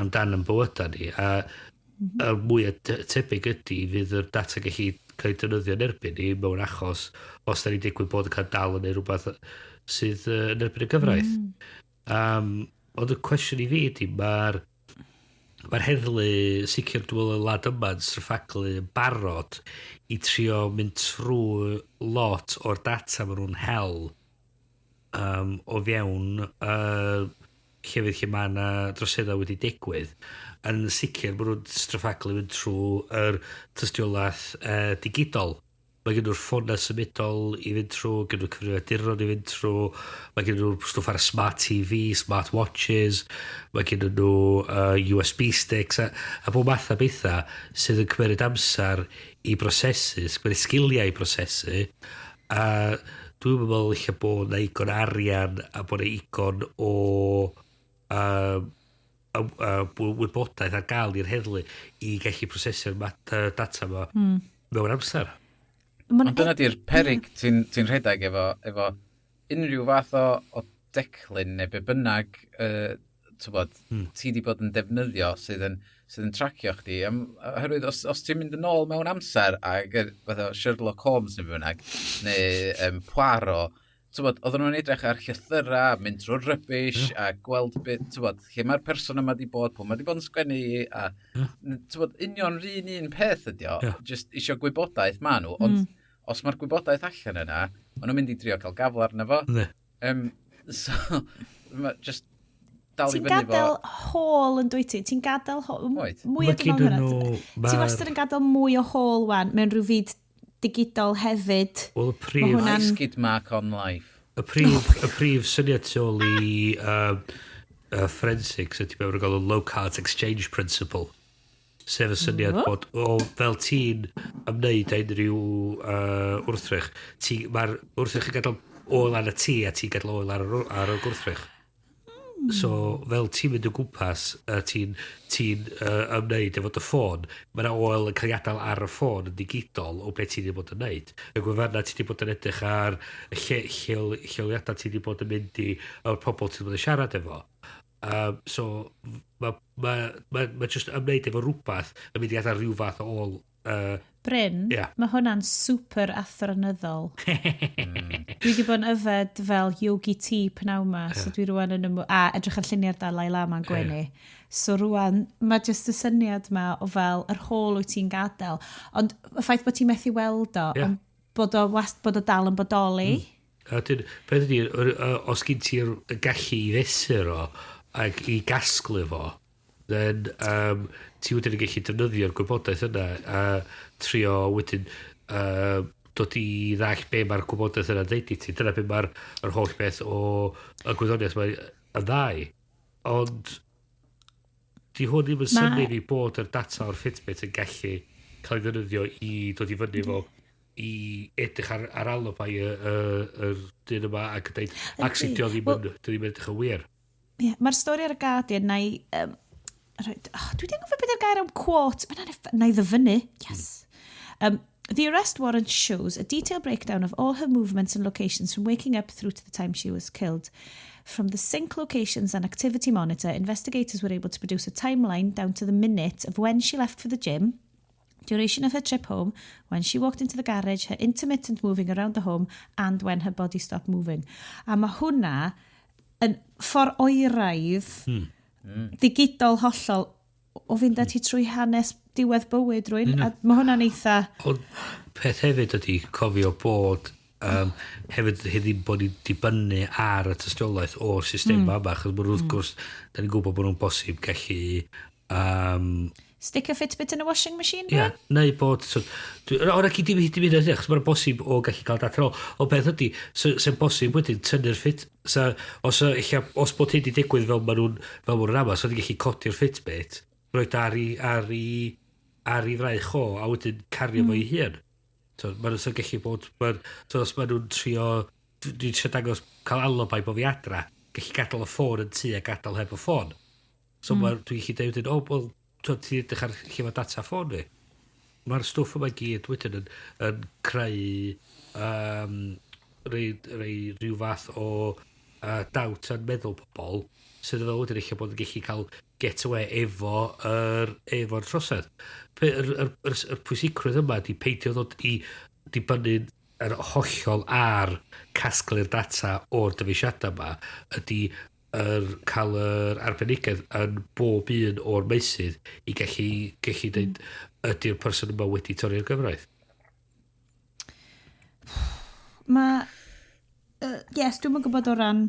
B: amdan yn bywydau ni, a y mwy o tebyg ydy fydd yr data gallu cael ei defnyddio yn erbyn ni mewn achos os da ni'n digwydd bod yn cael dal yn neud rhywbeth sydd yn erbyn y gyfraith. Ond y cwestiwn i fi ydy, mae'r heddlu sicr dwi'n meddwl y wlad yma yn stryffaglu yn barod i trio mynd trwy lot o'r data maen nhw'n hel o fewn llefydd lle mae yna droseddau wedi digwydd. Yn sicr maen nhw'n stryffaglu mynd trwy yr tystiolaeth digidol. Mae gen nhw'r ffonau symudol i fynd trwy, gen nhw'r cyfrifiaduron i fynd trwy, mae gen nhw'r stwff ar y smart TV, smart watches, mae gen nhw USB sticks a bob math o bethau sydd yn cymryd amser i brosesu, sy'n cymryd sgiliau i brosesu, a dwi'n meddwl eich bod na igon arian a bod na igon o wybodaeth ar gael i'r heddlu i gallu prosesu'r data yma mewn amser.
A: Ma'n
C: Ond dyna di'r perig ti'n ti rhedeg efo unrhyw fath o declyn neu be bynnag t'wbod, ti di bod yn defnyddio sydd yn tracio chdi. Oherwydd os ti'n mynd yn ôl mewn amser ag fatha Sherlock Holmes neu be bynnag, neu Poirot, t'wbod, oedden nhw'n edrych ar llythyrau, mynd trwy'r rubbish, a gweld beth, t'wbod, lle mae'r person yma di bod, pwy mae di bod yn sgwennu i, a t'wbod, union yr un un peth ydi o, just isio gwybodaeth ma nhw, ond os mae'r gwybodaeth allan yna, maen nhw'n mynd i drio cael gafel arno fo.
B: Yndi.
C: So, ma, just dal i
A: Ti'n
C: fyny fo.
A: Gadael hôl yn dwyt ti? Ti'n gadael hôl?
C: Oed.
A: Mwy o
B: Mae gynnon
A: hwnna.
B: nhw-
A: Ti wastad yn gadael mwy o hôl wan mewn rhyw fyd digidol hefyd.
B: Wel, y prif
A: Ma' hwnna'n-
C: My skid mark on life.
B: Y prif syniad tu ôl i forensics ydy mewn gael y Locard's Exchange Principle. Sef y syniad bod, o, fel ti'n ymwneud â unrhyw wrthrych, mae'r wrthrych yn gadael ôl ar y ti a ti'n gadael ôl ar y gwrthrych. So, fel ti'n mynd o gwmpas a ti'n ymwneud efo dy ffôn, mae yna oel yn cael ei adael ar y ffôn yn digidol o beth ti wedi bod yn neud. Y gwefanna ti wedi bod yn edrych ar y lleoliadau ti wedi bod yn mynd i, o'r pobl ti wedi bod yn siarad efo. So, mae ma just ymwneud efo rhywbeth yn mynd i adael rhyw fath o ôl.
A: Bryn,
B: Ie.
A: mae hwnna'n super athronyddol. Dwi wedi bod yn yfed fel yogi tea pnawn ma, so dwi rwan yn a edrych ar lluniau'r Dalai Lama'n gwenu. So rwan, mae jyst y syniad ma o fel yr hôl wyt ti'n gadael. Ond y ffaith bod ti'n methu weld o, ond bod o dal yn bodoli.
B: A dyn, beth ydy, os gen ti'r gallu i fesur o ac i gasglu fo, then ti wedyn yn gallu defnyddio'r gwybodaeth yna a trio wedyn dod i ddall be mae'r gwybodaeth yna'n deud i ti. Dyna be mae'r yr holl beth o y gwyddoniaeth mae'n yn ddau. Ond di hwn ddim yn synnu fi bod yr data o'r Fitbit yn gallu cael ei ddefnyddio i dod i fyny fo i edrych ar alibi y dyn yma ac yn dweud, actually, di o ddim yn, di o ddim yn edrych yn wir.
A: Yeah, mae'r stori ar y Guardian, na i... Right, oh, dwi wedi anghofio beth yw'r gair am quote. Na i ddyfynnu. Yes. The arrest warrant shows a detailed breakdown of all her movements and locations from waking up through to the time she was killed. From the sync locations and activity monitor, investigators were able to produce a timeline down to the minute of when she left for the gym, duration of her trip home, when she walked into the garage, her intermittent moving around the home, and when her body stopped moving. A mae hwnna yn ffordd oeraidd, digidol hollol, o fynd â ti trwy hanes diwedd bywyd rhywun. A mae hwnna'n eitha.
B: Ond peth hefyd ydy cofio bod hefyd hi ddim bod ni'n dibynnu ar y tystiolaeth o'r system yma, achos maen nhw wrth gwrs, da ni'n gwybod bod nhw'n bosib gallu
A: Stick a Fitbit in a washing machine,
B: Ia,
A: rhywun?
B: Neu bod. So, o, na, dim hyd yn oed, achos mae'n bosib o gallu cael data nôl. O beth ydy, so, sy'n bosib wedyn tynnu'r Fit. So, os, ella, os bod hyn wedi digwydd fel maen nhw'n amau, so wedi gallu codi'r Fitbit, roed ar ei fraich o, a wedyn cario fo i hun. So, maen nhw'n gallu bod. So, os maen nhw'n trio. Dwi'n trio dangos cael alibi bo fi adra, gallu gadael y ffôn yn tŷ a gadael heb y ffôn. So dwi'n gallu dweud wedyn, o, wel, ti'n edrych ar lle mae data ffôn fi. Mae'r stwff yma i gyd wedyn yn creu rei rhyw fath o doubt yn meddwl pobl sydd fel wedyn eich bod yn gallu cael get away efo'r trosedd. Yr pwysigrwydd yma di peidio ddod i dibynnu yn hollol ar casglu'r data o'r dyfeisiadau yma ydy cael yr arbenigedd yn bob un o'r meysydd i gallu dweud ydy'r person yma wedi torri'r gyfraith.
A: Mae... Yes, dwi'n yn gwybod o ran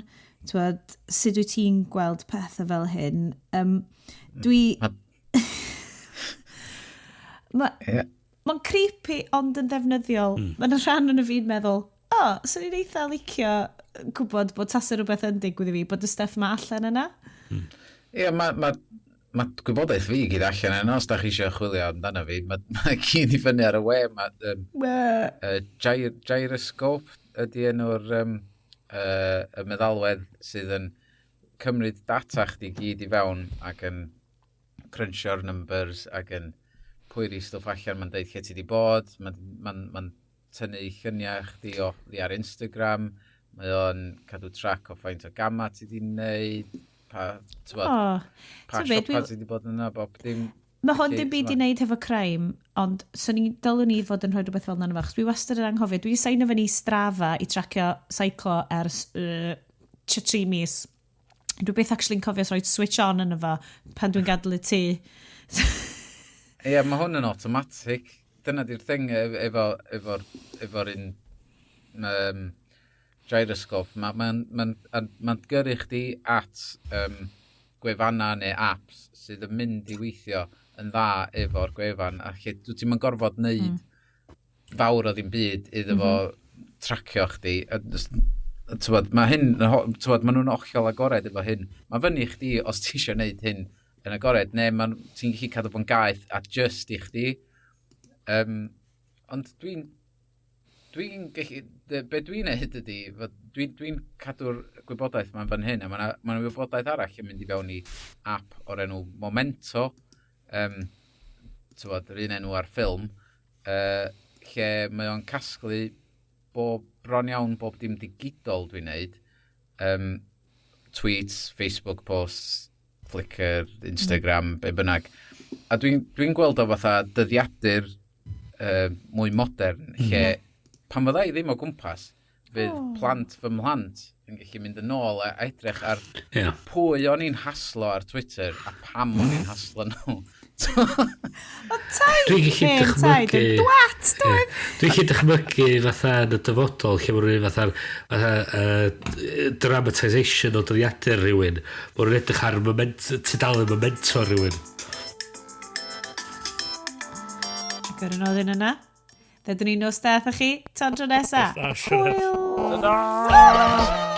A: twed, sut wyt ti'n gweld pethau fel hyn. Dwi... Mae'n creepy ond yn ddefnyddiol. Mae'n rhan yn y fi'n meddwl, o, oh, swn i'n eitha licio gwybod bod tasa rhywbeth yn digwydd i fi, bod y stuff ma allan yna.
C: Ie, ma gwybodaeth fi gyd allan yna, os da chi eisiau chwilio amdano fi, ma gyd i fyny ar y we. Ma, Gyroscope ydy enw'r y meddalwedd sydd yn cymryd data chdi gyd i fewn ac yn crunchio'r numbers ac yn pwyri stwff allan, mae'n deud lle ti di bod, mae'n ma tynnu lluniau chdi o di ar Instagram, mae o'n cadw track o faint o gama ti di wneud, pa, t'bod, pa
A: Ti'n be,
C: siopa ti di bod yna, bob dim.
A: Mae hwn
C: Felly,
A: dim byd i
C: t'mod.
A: wneud hefo crime, ond swn i, dylwn ni fod yn rhoi rhywbeth fel yna yma, achos dwi wastad yn anghofio. Dwi wedi sign fyny Strava i tracio seiclo ers tua 3 mis. Dwi byth actually'n cofio rhoi switch on yn efo pan dwi'n gadael y tŷ.
C: Ie, mae hwn yn automatic. Dyna di'r thing efo'r un gyroscope. Mae'n ma, ma, ma, ma gyrru chdi at gwefanna neu apps sydd yn mynd i weithio yn dda efo'r gwefan, a lle dwi ti'n gorfod wneud fawr o ddim byd iddo fo tracio chdi. A t'wod, mae hyn, t'wod, ma nhw'n hollol agored efo hyn. Mae fyny i chdi os ti eisiau gwneud hyn yn agored, neu ti'n gallu cadw fo'n gaeth a just i chdi. Ond dwi'n gallu, be dwi'n neud ydy, dwi'n dwi cadw'r gwybodaeth ma'n fan hyn, a mae yna ma wybodaeth arall yn mynd i fewn i app o'r enw Momento, t'wod, yr un enw ar ffilm, lle mae o'n casglu bob, bron iawn bob dim digidol dwi'n neud, tweets, Facebook posts, Flickr, Instagram, be bynnag. A dwi'n dwi gweld o fatha dyddiadur mwy modern, lle pan fydda i ddim o gwmpas, fydd plant fy mhlant yn gallu mynd yn ôl a edrych ar pwy o'n i'n haslo ar Twitter a pam o'n i'n haslo nhw.
A: O, taid!
B: Dwi'n gallu
A: Hen taid yn dwat, doedd?
B: Dwi'n gallu dychmygu fatha yn y dyfodol lle mae rhywun fatha dramatisation o dyddiadur rhywun. Mae rhywun edrych ar tudalen Memento rhywun.
A: Ac ar y nodyn yna, ddedwn ni nos da chi, tan tro nesa.
B: Nos da, Sianed.
A: Hwyl!
C: Ta-da!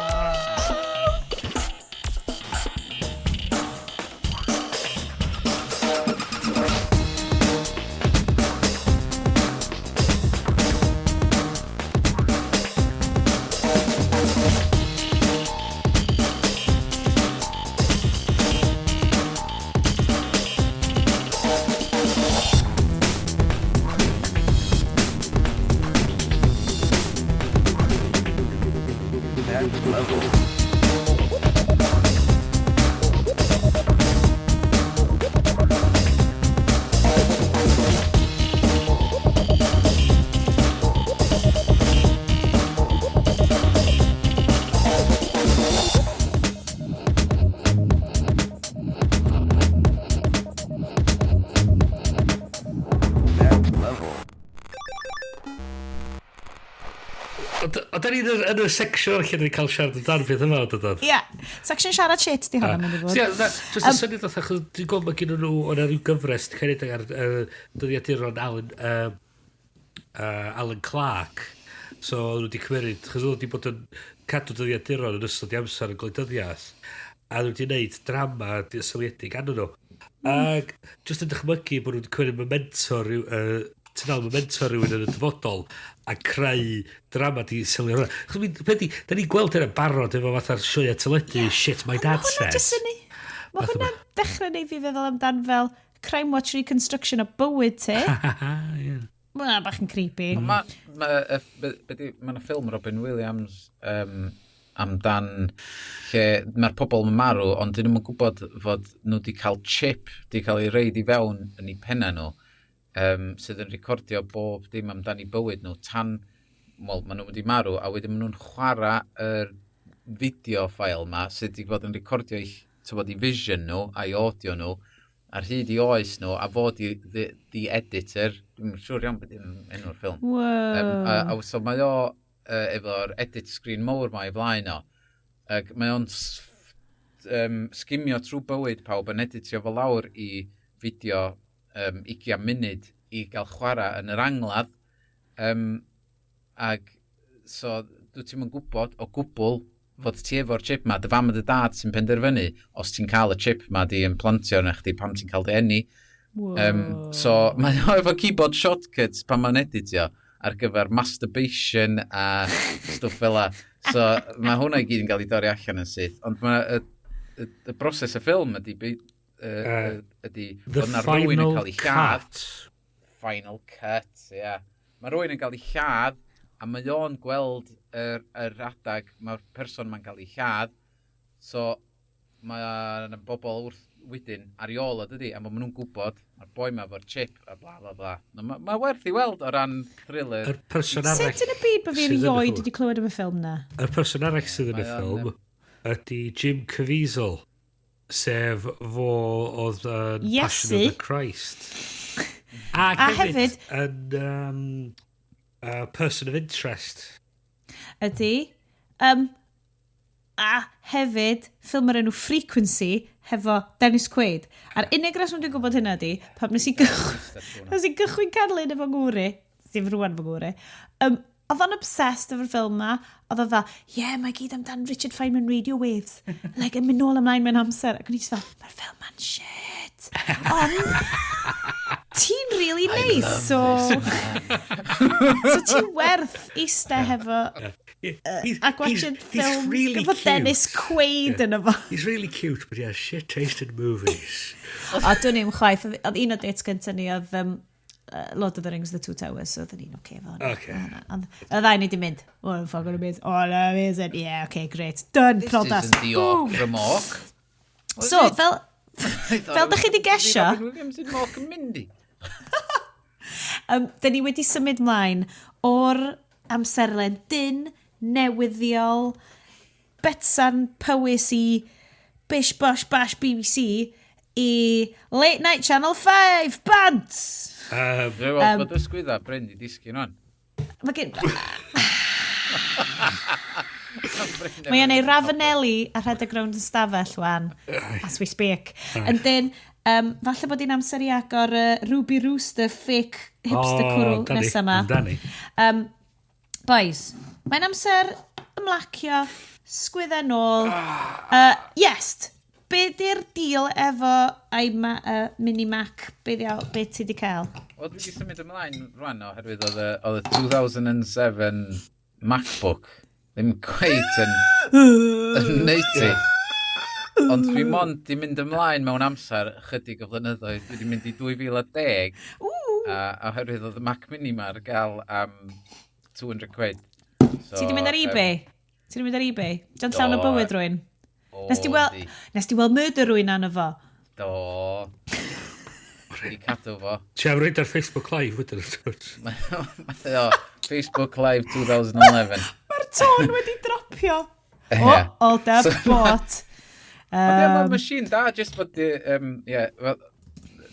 D: Next level. Next level.
B: Ond da ni yn y section lle ni'n cael siarad amdano peth yma, dydyn?
A: Ie, section siarad shit di hwnna mynd i fod.
B: Ie, na, just y syniad oedd, achos dwi'n gwybod mae gen nhw, o'na rhyw gyfres, di cael ei ar dyddiaduron Alan Clark. So, o'n nhw wedi cymryd, achos nhw wedi bod yn cadw dyddiaduron yn ystod i amser yn gwleidyddiaeth. A nhw wedi gwneud drama seiliedig arnyn nhw. Ac just yn dychmygu bod nhw wedi cymryd Memento rhyw, tudalen Memento rhywun yn y dyfodol a creu drama di selio hwnna. Achos peth di, da ni'n gweld hynna'n barod efo fatha'r sioeau teledu, Shit My Dad
A: Mae hwnna
B: Says.
A: jyst yn... Mae hwnna'n dechrau neud fi feddwl amdan fel Crime Watch Reconstruction o bywyd ti.
B: Ie.
A: Mae hwnna bach yn creepy.
C: Mae ma, be di, ma 'na ffilm Robin Williams amdan lle mae'r pobl yn marw, ond dyn nhw'n gwybod fod nhw wedi cael chip, wedi cael ei reid i fewn yn eu penna nhw, sydd yn recordio bob dim amdan eu bywyd nhw tan, wel, maen nhw wedi marw, a wedyn maen nhw'n chwarae yr fideo file ma sydd wedi bod yn recordio eu, t'wod, i vision nhw a'i audio nhw ar hyd i oes nhw, a fod i the editor, dwi'n siŵr iawn beth yw'n enw'r ffilm.
A: Wow.
C: A so mae o efo'r edit screen mowr ma i flaen o. Ac mae o'n sgimio trwy bywyd pawb yn editio fo lawr i fideo 20 munud i gael chwarae yn yr angladd. Ac so dwi ti'n yn gwybod o gwbl fod ti efo'r chip ma, dy fam a dy dad sy'n penderfynu os ti'n cael y chip ma di implantio arna chdi pam ti'n cael dy eni. So mae o efo keyboard shortcuts pan mae'n editio ar gyfer masturbation a stwff fel 'a. So mae hwnna i gyd yn cael ei dorri allan yn syth. Ond mae y broses y ffilm ydy, ydy
B: The
C: bod 'na rywun yn
B: Final
C: cael ei lladd.
B: Cut.
C: Final Cut, ie. Yeah. Mae rhywun yn cael ei lladd, a mae o'n gweld yr adag mae'r person ma'n cael ei lladd. So, mae yna bobl wrth wedyn ar ei ôl o, dydy, a maen nhw'n gwybod, mae'r boi ma efo'r chip, a bla bla bla. No, Mae ma werth i weld o ran thriller.
B: Yr person arall
A: Sut yn y byd bod fi
B: sydd yn y
A: erioed
B: ffilm.
A: wedi clywed am y ffilm na?
B: Yr person arall sydd yn y
C: Mae o'n,
B: ffilm ydy Jim Caviezel, sef fo oedd yn Passion of
A: Iesu.
B: the Christ. A,
A: A hefyd-
B: yn Person of Interest.
A: Ydy. A hefyd, ffilm o'r enw Frequency hefo Dennis Quaid. A'r unig reswm dwi'n gwybod hynna di, pam nes i gychwyn, nes i gychwyn canlyn efo ngwri, sef rwan fy ngwri, oedd o'n obsessed efo'r ffilm ma. Oedd o fel, "Yeah, mae gyd amdan Richard Feynman radio waves." Like, yn mynd nôl ymlaen mewn amser. Ac o'n i just fel, "Mae'r ffilm ma'n shit." Ond, ti'n really nice, so ti'n werth eistedd hefo a gwatchad ffilm
B: really
A: efo
B: cute.
A: Dennis Quaid yn efo.
B: He's really cute, but he has shit taste in movies.
A: O, dwi'n i'n chwaith. Oedd un o dates gyntaf ni oedd Lord of the Rings, The Two Towers, so oedden ni'n oce efo hwnna.
B: Ocê.
A: Ond y ddau ni di mynd, "Oh, fucking amazing. Oh, amazing. Yeah, okay, great. Done,
C: This
A: priodas."
C: isn't the Orc
A: Boom.
C: from Ork.
A: So, fel dach chi 'di gesio-
C: Robin Williams in Mork and Mindy.
A: Dyn ni wedi symud mlaen o'r amserlen dyn, newyddiol, Betsan Powys i Bish Bosh Bash BBC i Late Night Channel 5, bant!
C: Dwi'n weld bod ysgwydda Bryn di disgyn o'n.
A: Mae gen... Mae o'n ei Ravanelli a rhedeg rownd y stafell wan, as we speak. And then, falle bod hi'n amser i agor Ruby Rooster fake hipster cwrw nesa ma.
B: Amdani.
A: Boys, mae'n amser ymlacio, sgwydda nôl. Yes, be di'r deal efo iMac, Mini Mac? Be ti di cael?
C: Wel, dwi wedi symud ymlaen rwan oherwydd oedd y 2007 MacBook ddim cweit yn neud ti. Ond dwi mond di mynd ymlaen mewn amser chydig o flynyddoedd. Dwi wedi mynd i 2010 a oherwydd oedd y Mac Mini ma ar gael am 200 quid. So,
A: Ti di mynd ar eBay? Ti di mynd ar eBay? Diolch llawn o
C: Do.
A: bywyd rwy'n.
C: O,
A: Nes ti weld,
C: yndi.
A: Nes ti weld murder rwy'n arno fo?
C: Do. Dwi wedi cadw fo.
B: Ti am roid ar Facebook Live wedyn, wrth gwrs.
C: Mae o Facebook Live 2011.
A: Mae'r tôn wedi dropio. O,
C: Ie.
A: hold up, bot.
C: Ond ie, mae'r machine da, just bod, ie, wel,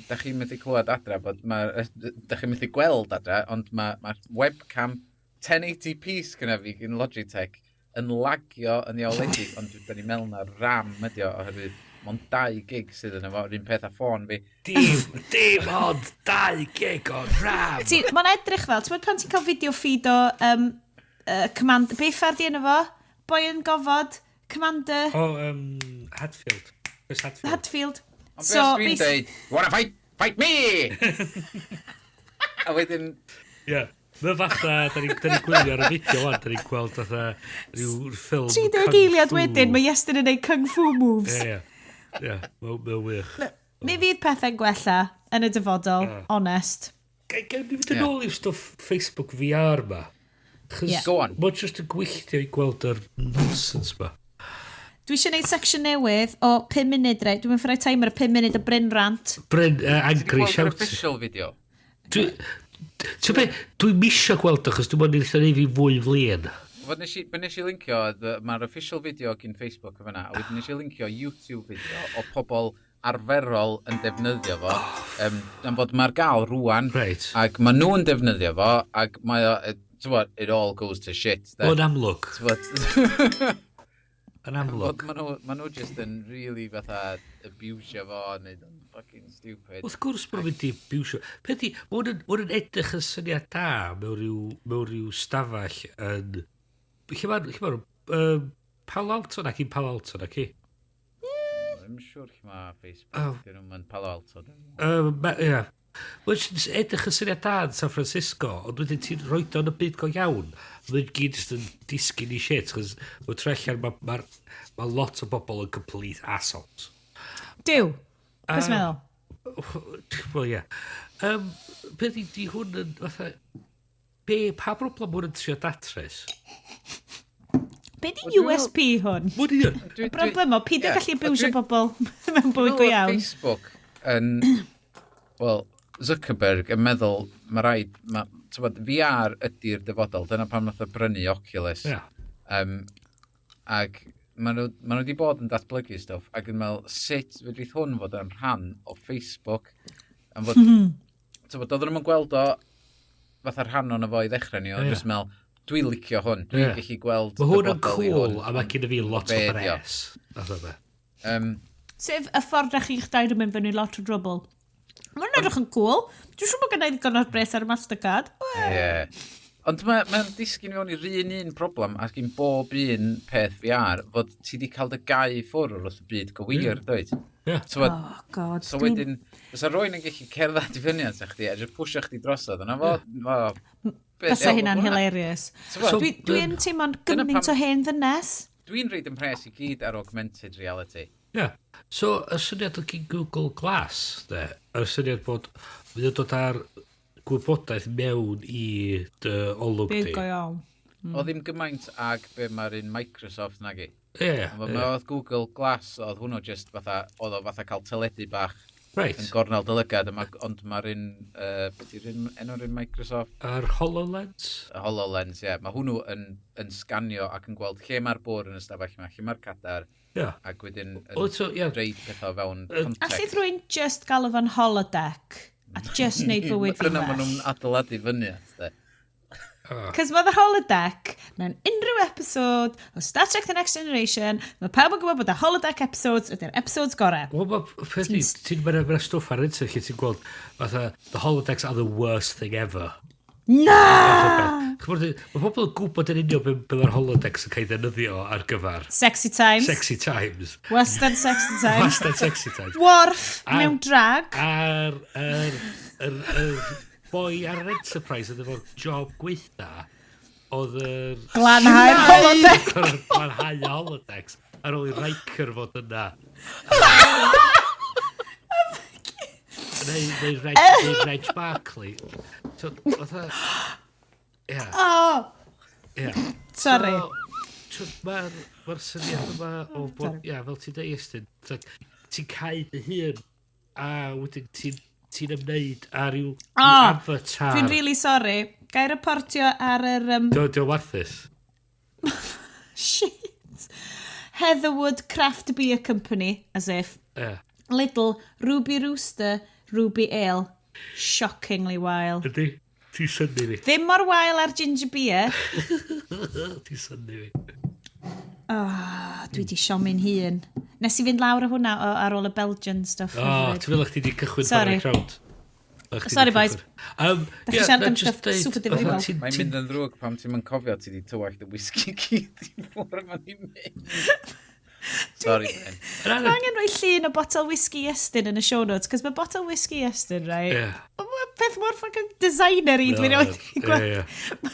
C: da chi'n methu clywed adra, bod mae'r, da chi'n methu gweld adra, ond mae'r ma webcam 1080p sgynna fi gyn Logitech yn lagio yn ddiawledig, ond da ni'n meddwl na RAM ydi o, oherwydd mond 2 gig sydd yn efo, yr un peth â ffôn fi.
B: Dim ond 2 gig o RAM.
A: Mae'n edrych fel, ti'n pan ti'n cael video feed o Command, be ffardd di enw fo? Boi yn gofod, Commander
B: O, Hadfield. Chris Hadfield.
A: Hadfield.
C: Ond so, beth dwi'n deud, "Wanna fight? Fight me!" A wedyn,
B: Ie. Mae fatha, da ni gwylio ar y fideo wan, da ni'n gweld fatha rhyw ffilm
A: 30
B: kung
A: eiliad
B: fu.
A: wedyn, mae Iestyn yn neud kung fu moves.
B: Ie. Mae'n wych.
A: Mi fydd pethau'n gwella yn y dyfodol, honest.
B: Gawn ni fynd yn ôl i'r stwff Facebook VR ma? Chos
A: Ie.
C: Go on.
B: Mae'n just yn gwylltio i gweld yr nonsense ma.
A: Dwi eisiau gwneud section newydd o 5 munud, reit? Dwi'n mynd rhoi timer o 5 munud o Bryn rant.
B: Bryn,
C: Ti 'di
B: angry
C: gweld yr
B: shout.
C: official video?
B: Ti'n be, dwi'n misio gweld o, chos dwi'n mynd i'n neud fi fwy flin.
C: Fod nes i, be nes i lincio, mae'r official video gyn Facebook o fyna, a wedyn nes i lincio YouTube video o pobl arferol yn defnyddio fo, am fod mae'r gael rwan, ac mae nhw'n defnyddio fo, ac mae o, ti'n it all goes to shit, de.
B: Yn amlwg.
C: T'bod,
B: Yn amlwg.
C: Fod ma nhw just yn really fatha abusio fo, neu yn fucking stupid.
B: Wrth gwrs bod nhw'n mynd i abusio. Peth i, ma' hwn yn edrych yn syniad da mewn rhyw stafell yn... Lle ma' Palo Alto nac i'n Palo Alto nac i?
C: Ddim siŵr lle mae Facebook,
B: Oh.
C: dyn nhw'n Palo Alto. Dwi'n meddwl.
B: Ie. Mae'n jyst edrych yn syniad da yn San Francisco, ond wedyn ti'n rhoid o yn y byd go iawn. Mae'n gyd jyst yn disgyn i shit, chos mae'n troi allan mae ma, ma lot o bobl yn complete assholes.
A: Duw, beth ti'n meddwl?
B: Wel, ie. Beth i di hwn yn fatha... Pa broblem hwn yn trio datrys?
A: Be di
C: Wel, dwi'n
A: USP hwn?
B: Mwyn i
A: Y broblem o, peidio gallu abusio
C: Ond
A: bobl mewn bywyd go
C: Dwi'n meddwl
A: iawn.
C: Facebook yn... Wel, Zuckerberg yn meddwl, mae rhaid... Ma, t'bod, VR ydy'r dyfodol. Dyna pam nath o brynu Oculus. Ac maen nhw wedi bod yn datblygu stwff ac yn meddwl sut fedrith hwn fod yn rhan o Facebook. Am fod, t'bod, oedden nhw'n gweld o fatha rhan o'n fo i ddechrau ni, oedd just meddwl, Dwi'n licio hwn. Dwi'n gallu gweld
B: Mae hwn yn
C: dyfodol i
B: cool,
C: hwn.
B: a mae gen i fi lot o
C: Be ydi o?
B: bres. Fath o beth.
A: Sef y ffordd na chi'ch dau yn mynd fyny lot o drwbl. Mae'n edrych yn cool. Dwi'n siŵr bod gennau ddigon o'r bres ar y Mastercard.
C: Ie. Ond mae'n mae disgyn fewn i'r un un problem ac yn bob un peth VR, fod ti di cael dy gau i ffwrdd wrth y byd gywir, dweud?
B: Ie.
C: So, fod,
A: Oh, God.
C: so wedyn, fysa rwy'n yn gallu cerdded i fyny at chdi a jyst pwysio chdi drosodd, yna fo, fo, be
A: Fysa
C: diawl
A: hynna'n
C: bod hwnna?
A: hilarious.
C: So,
B: So-
A: Dwi'n teimlo'n
C: Dyna
A: gymaint
C: pam-
A: o hen ddynes.
C: Dwi'n reid impress i gyd ar augmented reality.
B: Ie. So, y syniad o gyn Google Glass, de, y syniad bod fydd o'n dod ar gwybodaeth mewn i dy olwg
A: Byd
B: di.
A: go iawn.
C: O ddim gymaint ag be mae'r un Microsoft nag i.
B: Ie,
C: Ond
B: ie.
C: mae oedd Google Glass, oedd hwnnw just fatha, oedd o fatha cael teledu bach
B: Reit.
C: yn gornel dylygad, ond mae'r un, beth yw'r un, enw'r un Microsoft?
B: Yr HoloLens?
C: Y HoloLens, ie. Yeah. Mae hwnnw yn sganio ac yn gweld lle mae'r bwr yn y stafell yma, lle mae'r cadar,
B: Ie.
C: ac wedyn yn
B: O, so, ie.
C: reid pethau o fewn
A: Allith
C: context.
A: rwy'n just galw fo'n holodeck a just neud bywyd fi
C: Dyna maen
A: well.
C: nhw'n adeiladu fyny at, de.
A: Cos mae the holodeck mewn unrhyw episode o Star Trek The Next Generation, mae pawb yn gwybod bod y holodeck episodes ydy'r episodes gorau.
B: Wel, mae peth i, ti'n mynd ar stwff ar internet lle ti'n gweld, fatha, the holodecks are the worst thing ever.
A: Na!
B: Ch'mod, mae pobl yn gwybod yn union be mae'r holodecks yn cael ei ddefnyddio ar gyfer
A: Sexy times.
B: sexy times.
A: Western sexy times.
B: Western sexy times.
A: Worf mewn drag.
B: A'r yr, yr, yr boi ar yr Enterprise oedd efo'r job gweitha oedd yr
A: Glanhau'r holodeck.
B: Glanhau y holodecks ar ôl i Riker fod yna. Neu Reg Barkley. So, fatha... Ie,
A: Oh,
B: ie.
A: sorry.
B: So, mae'r ma syniad yma o bod, ia, fel ti'n dweud, Iestyn, it's like, ti'n cau dy hun a wedyn ti'n ti ymwneud â ryw
A: O,
B: avatar.
A: Dwi'n really sorry. Ga i reportio ar yr...
B: Dio warthus.
A: Shit. Heatherwood Craft Beer Company, as if.
B: Ie.
A: Lidl, Ruby Rooster, Ruby Ale. Shockingly wael.
B: Ydy? Ti'n synnu fi.
A: Ddim mor wael ar ginger beer.
B: Ti'n synnu fi.
A: Oh, dwi di siomi'n hun. Nes i fynd lawr o hwnna ar ôl y Belgian stuff.
B: O,
A: hefyd.
B: ti'n feddwl chdi di cychwyn
A: Sorry.
B: chwarae crowd. Fel chdi 'di
A: Sorry, boys.
B: cychwyn.
A: Da chi
B: Ie,
A: siarad
B: na,
A: am
B: just
A: stuff
B: deud,
A: super
B: fatha,
A: difrifol.
C: Mae'n mynd yn ddrwg pam ti'n mynd cofio ti di tywallt y whisky gyd i ffwrdd ma'n i mynd. Sorry, Ben.
A: Mae angen rhoi llun o botel whisky Iestyn yn y show notes, cos mae botel whisky Iestyn, right?
B: Ie.
A: Mae peth mor fucking designer i dwi'n rioed wedi
B: Ie,
A: gweld.
B: ie.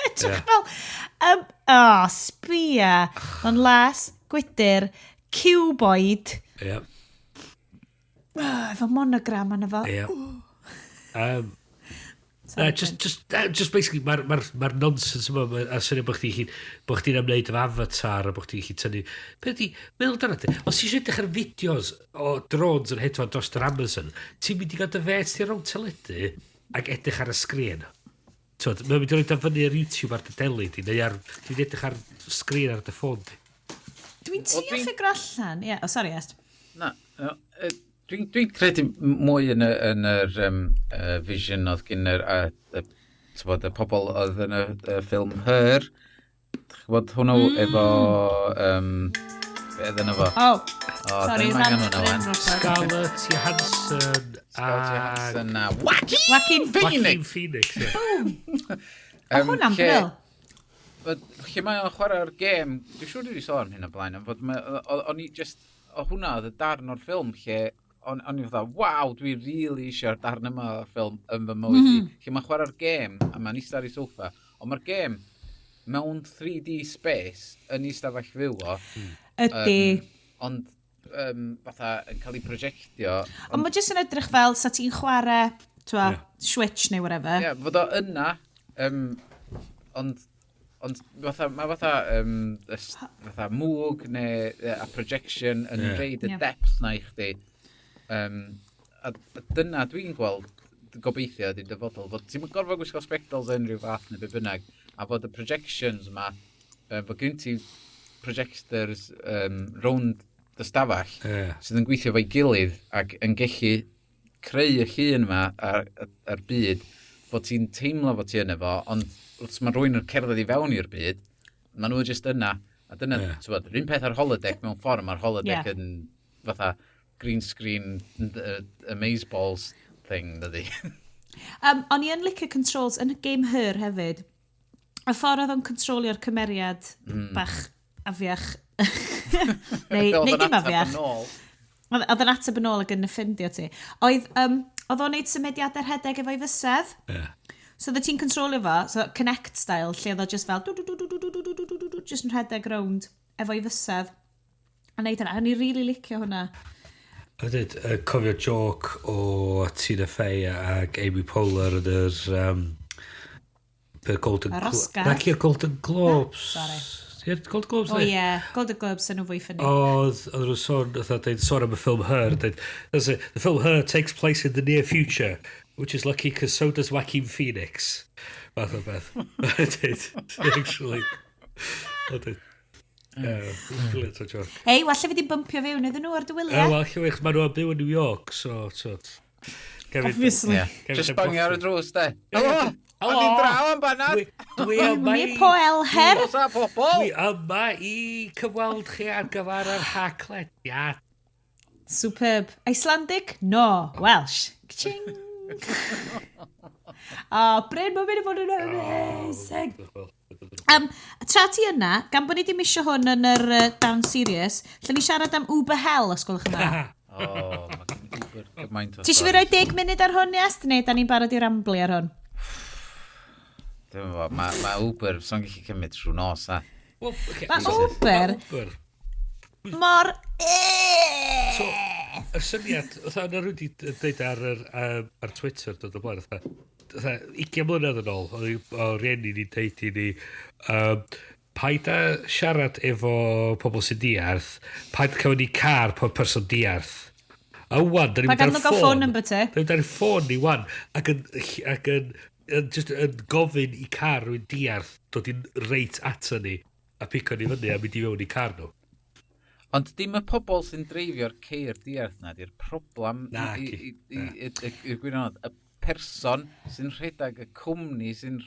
A: Edrych fel, oh, sbia. Mae'n las, gwydyr, cuboid,
B: Ie.
A: oh, efo monogram arno fo.
B: Ie.
A: Sorry,
B: Na, just basically, mae'r ma nonsense yma, a syniad bod chdi bod chdi'n ymwneud efo avatar, a bod chdi'n gallu tynnu. Beth di, meddwl dyna ti, os ti eisiau edrych ar fideos o drones yn hedfan dros yr Amazon, ti'n mynd i gael dy fet ti rownd teledu ac edrych ar y sgrin. Twyd, mae'n mynd i roed o fyny ar YouTube ar dy deli di, neu ar, ti'n mynd i edrych ar sgrin ar dy ffôn di.
A: Dwi'n trio ffigur allan. Ie, oh, sorry, Est.
C: Na, dwi'n credu mwy yn yr vision oedd gyn yr, t'bod, y pobl oedd yn y ffilm Her. Dych chi'n gwybod hwnnw efo... Be oedd yno fo?
A: Oh,
C: O,
A: sorry,
C: dim
A: rhan
C: angen hwnna wan.
B: Scarlett Johansson a...
C: Scarlett Johansson a Joaquin
A: Joaquin
C: Phoenix!
B: Joaquin Phoenix, ie.
A: O, hwnna'n bril.
C: Lle mae o'n chwarae'r gêm, dwi'n siŵr dwi wedi sôn am hyn o blaen, ond fod o'n i just, o hwnna oedd y darn o'r ffilm lle, o'n i fatha, waw, dwi really eisiau'r darn yma o'r ffilm yn fy mywyd i. Lle mae'n chwarae'r gêm, a mae'n eistedd ar ei soffa, ond mae'r gêm mewn 3D space yn ei stafell fyw o.
A: Ydy.
C: Ond fatha yn cael ei projectio.
A: Ond mae jyst yn edrych fel sa ti'n chwarae, twa,
B: Ie.
A: Switch neu whatever.
C: Ie, yeah, fod o yna, ond fatha, mae fatha, fatha mwg neu a projection yn reid y depth na i chdi. A dyna dwi'n gweld gobeithio ydy'r dyfodol, fod ti'n gorfod gwisgo spectols unrhyw fath neu be bynnag, a fod y projections yma, fod gen ti projectors rownd dy stafell sydd yn gweithio efo'i gilydd ac yn gallu creu y llun yma ar byd Fod ti'n teimlo fod ti yn efo, ond wrth mae rhywun yn cerdded i fewn i'r byd, maen nhw just yna. A dyna, yeah. Ti'n yr un peth ar holodeck mewn ffordd, mae'r holodeck yn fatha green screen amazeballs thing, dydy.
A: O'n i yn licio controls yn y game Her hefyd. Y ffordd oedd o'n controlio'r cymeriad bach afiach, neu dim afiach. Oedd yn ateb yn ôl ac yn offendio ti. Oedd o'n neud symudiadau rhedeg efo'i fysedd. So oedd ti'n controlio fo, so Kinect style, lle oedd o just fel du, du, du, du, du, du, du, du, du, du, du, just yn rhedeg rownd efo'i fysedd. A neud hynna. A o'n i really licio hwnna.
B: A dweud, cofio joke o Tina Fey ac Amy Poehler yn yr the Golden
A: Yr Oscars.
B: Nac i'r Golden Globes.
A: Sorry.
B: I'r Golden Globes,
A: O
B: ne?
A: ie, Golden Globes yn nhw fwy funny.
B: Oedd nhw'n sôn, oedd deud, sôn am y ffilm Her, deud, "That's it, the film Her takes place in the near future, which is lucky because so does Joaquin Phoenix." Fath o beth. Deud, actually. Oedd deud, yeah, brilliant o joke.
A: Hei, walle fi di bumpio fewn iddyn nhw ar dy wyliau.
B: Wel, lle maen nhw'n byw yn New York, so
A: Obviously.
C: Yeah.
B: Kevin
C: Just bangio ar y drws, de. Helo!
B: Helo!
C: O'n i'n draw am banad!
B: Dwi yma
A: Mi
B: i
A: po el her.
C: Oes a pobol!
B: Dwi yma i cyfweld chi ar gyfer yr Haclediad.
A: Superb. Icelandic? No. Welsh. Ching. Oh, Bryn, mae'n mynd i fod yn amazing. Tra ti yna, gan bod ni ddim isio hwn yn yr Down Serious, lle ni siarad am Uber Hell, os gwelwch yn dda?
C: O, mae gen i Uber gymaint o
A: Ti eisiau fi roi 10 munud ar hwn, yes? Neu da ni'n barod i ramblu ar hwn?
C: Dwi'n meddwl, ma Uber, so'n gallu cymryd trwy nos, a.
B: Well, okay.
A: Mae
B: So,
A: Uber
B: ma' Uber.
A: mor.
B: So, y syniad, oedd yna rhywun wedi dweud ar Twitter dod o blaen, fatha 20 mlynedd yn ôl, oedd o rieni ni'n deud i ni, paid â siarad efo pobl sy'n diarth, paid â cael ni car pob person diarth. A wan, da ni'n
A: Mae
B: mynd ar
A: ganddo gael
B: ffôn.
A: phone number ti.
B: Da ni'n mynd ar ffôn ni wan, ac yn just yn gofyn i car rhywun diarth dod i'n reit ato ni a pico ni fyny a mynd i fewn i car nhw.
C: Ond dim y pobol sy'n dreifio'r ceir diarth na, di'r problem
B: Na,
C: i-
B: ci.
C: i'r gwirionedd. Y person sy'n rhedeg y cwmni sy'n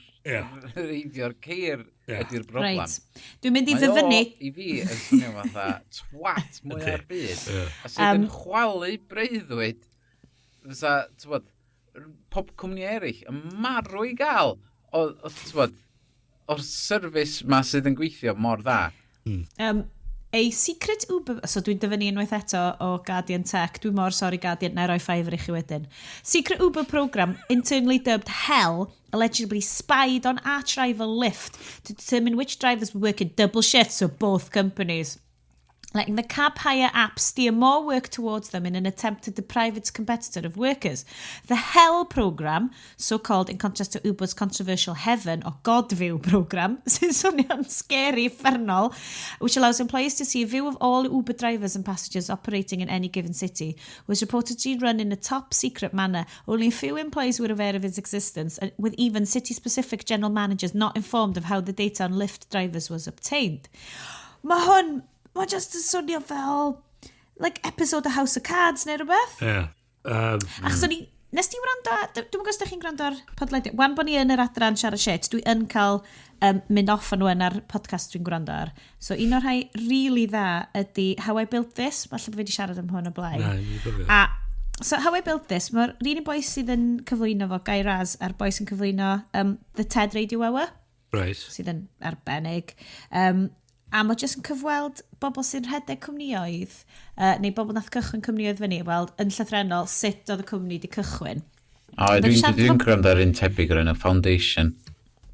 C: dreifio'r ceir ydy'r broblem.
A: Reit. Dwi'n mynd i
C: Mae o,
A: ddyfynnu.
C: i fi, yn swnio fatha twat mwya'r byd. A sydd yn chwalu breuddwyd, fysa, ti'n pob cwmni eraill yn marw i gael o, ti'n o'r service ma sydd yn gweithio mor dda.
A: A secret Uber. So dwi'n dyfynnu unwaith eto o Guardian Tech. Dwi'n mor sorry, Guardian, na i roi fiver i chi wedyn. Secret Uber program, internally dubbed Hell, allegedly spied on arch rival Lyft to determine which drivers were working double shifts for both companies, letting the cab hire app steer more work towards them in an attempt to deprive its competitor of workers. The Hell program, so called in contrast to Uber's controversial Heaven or God View program, sy'n swnio'n scary uffernol, which allows employees to see a view of all Uber drivers and passengers operating in any given city, was reportedly run in a top secret manner. Only a few employees were aware of its existence, and with even city-specific general managers not informed of how the data on Lyft drivers was obtained. Mae hwn, mae just yn swnio fel like episode o House of Cards neu rhywbeth.
B: Ie.
A: Achos o'n i, nes ti wrando, dwi'n gwybod os ydych chi'n gwrando ar podlediad, wan bod ni yn yr adran siarad shit, dwi yn cael mynd off yn nhw ar podcast dwi'n gwrando ar. So un o'r rhai really dda ydy How I Built This, falle bod fi wedi siarad am hwn o blaen.
B: Na, i gofio.
A: A so How I Built This, mae'r un i boi sydd yn cyflwyno fo, Guy Raz, a'r boi sy'n cyflwyno The TED Radio Hour sydd yn arbennig. A mae jyst yn cyfweld bobl sy'n rhedeg cwmnioedd, neu bobl nath cychwyn cwmnioedd fyny, weld yn llythrenol sut oedd y cwmni di cychwyn.
C: O,
A: Mae'n
C: dwi'n
A: siarad
C: dwi
A: efo
C: gwrando ar un tebyg o'r enw Foundation.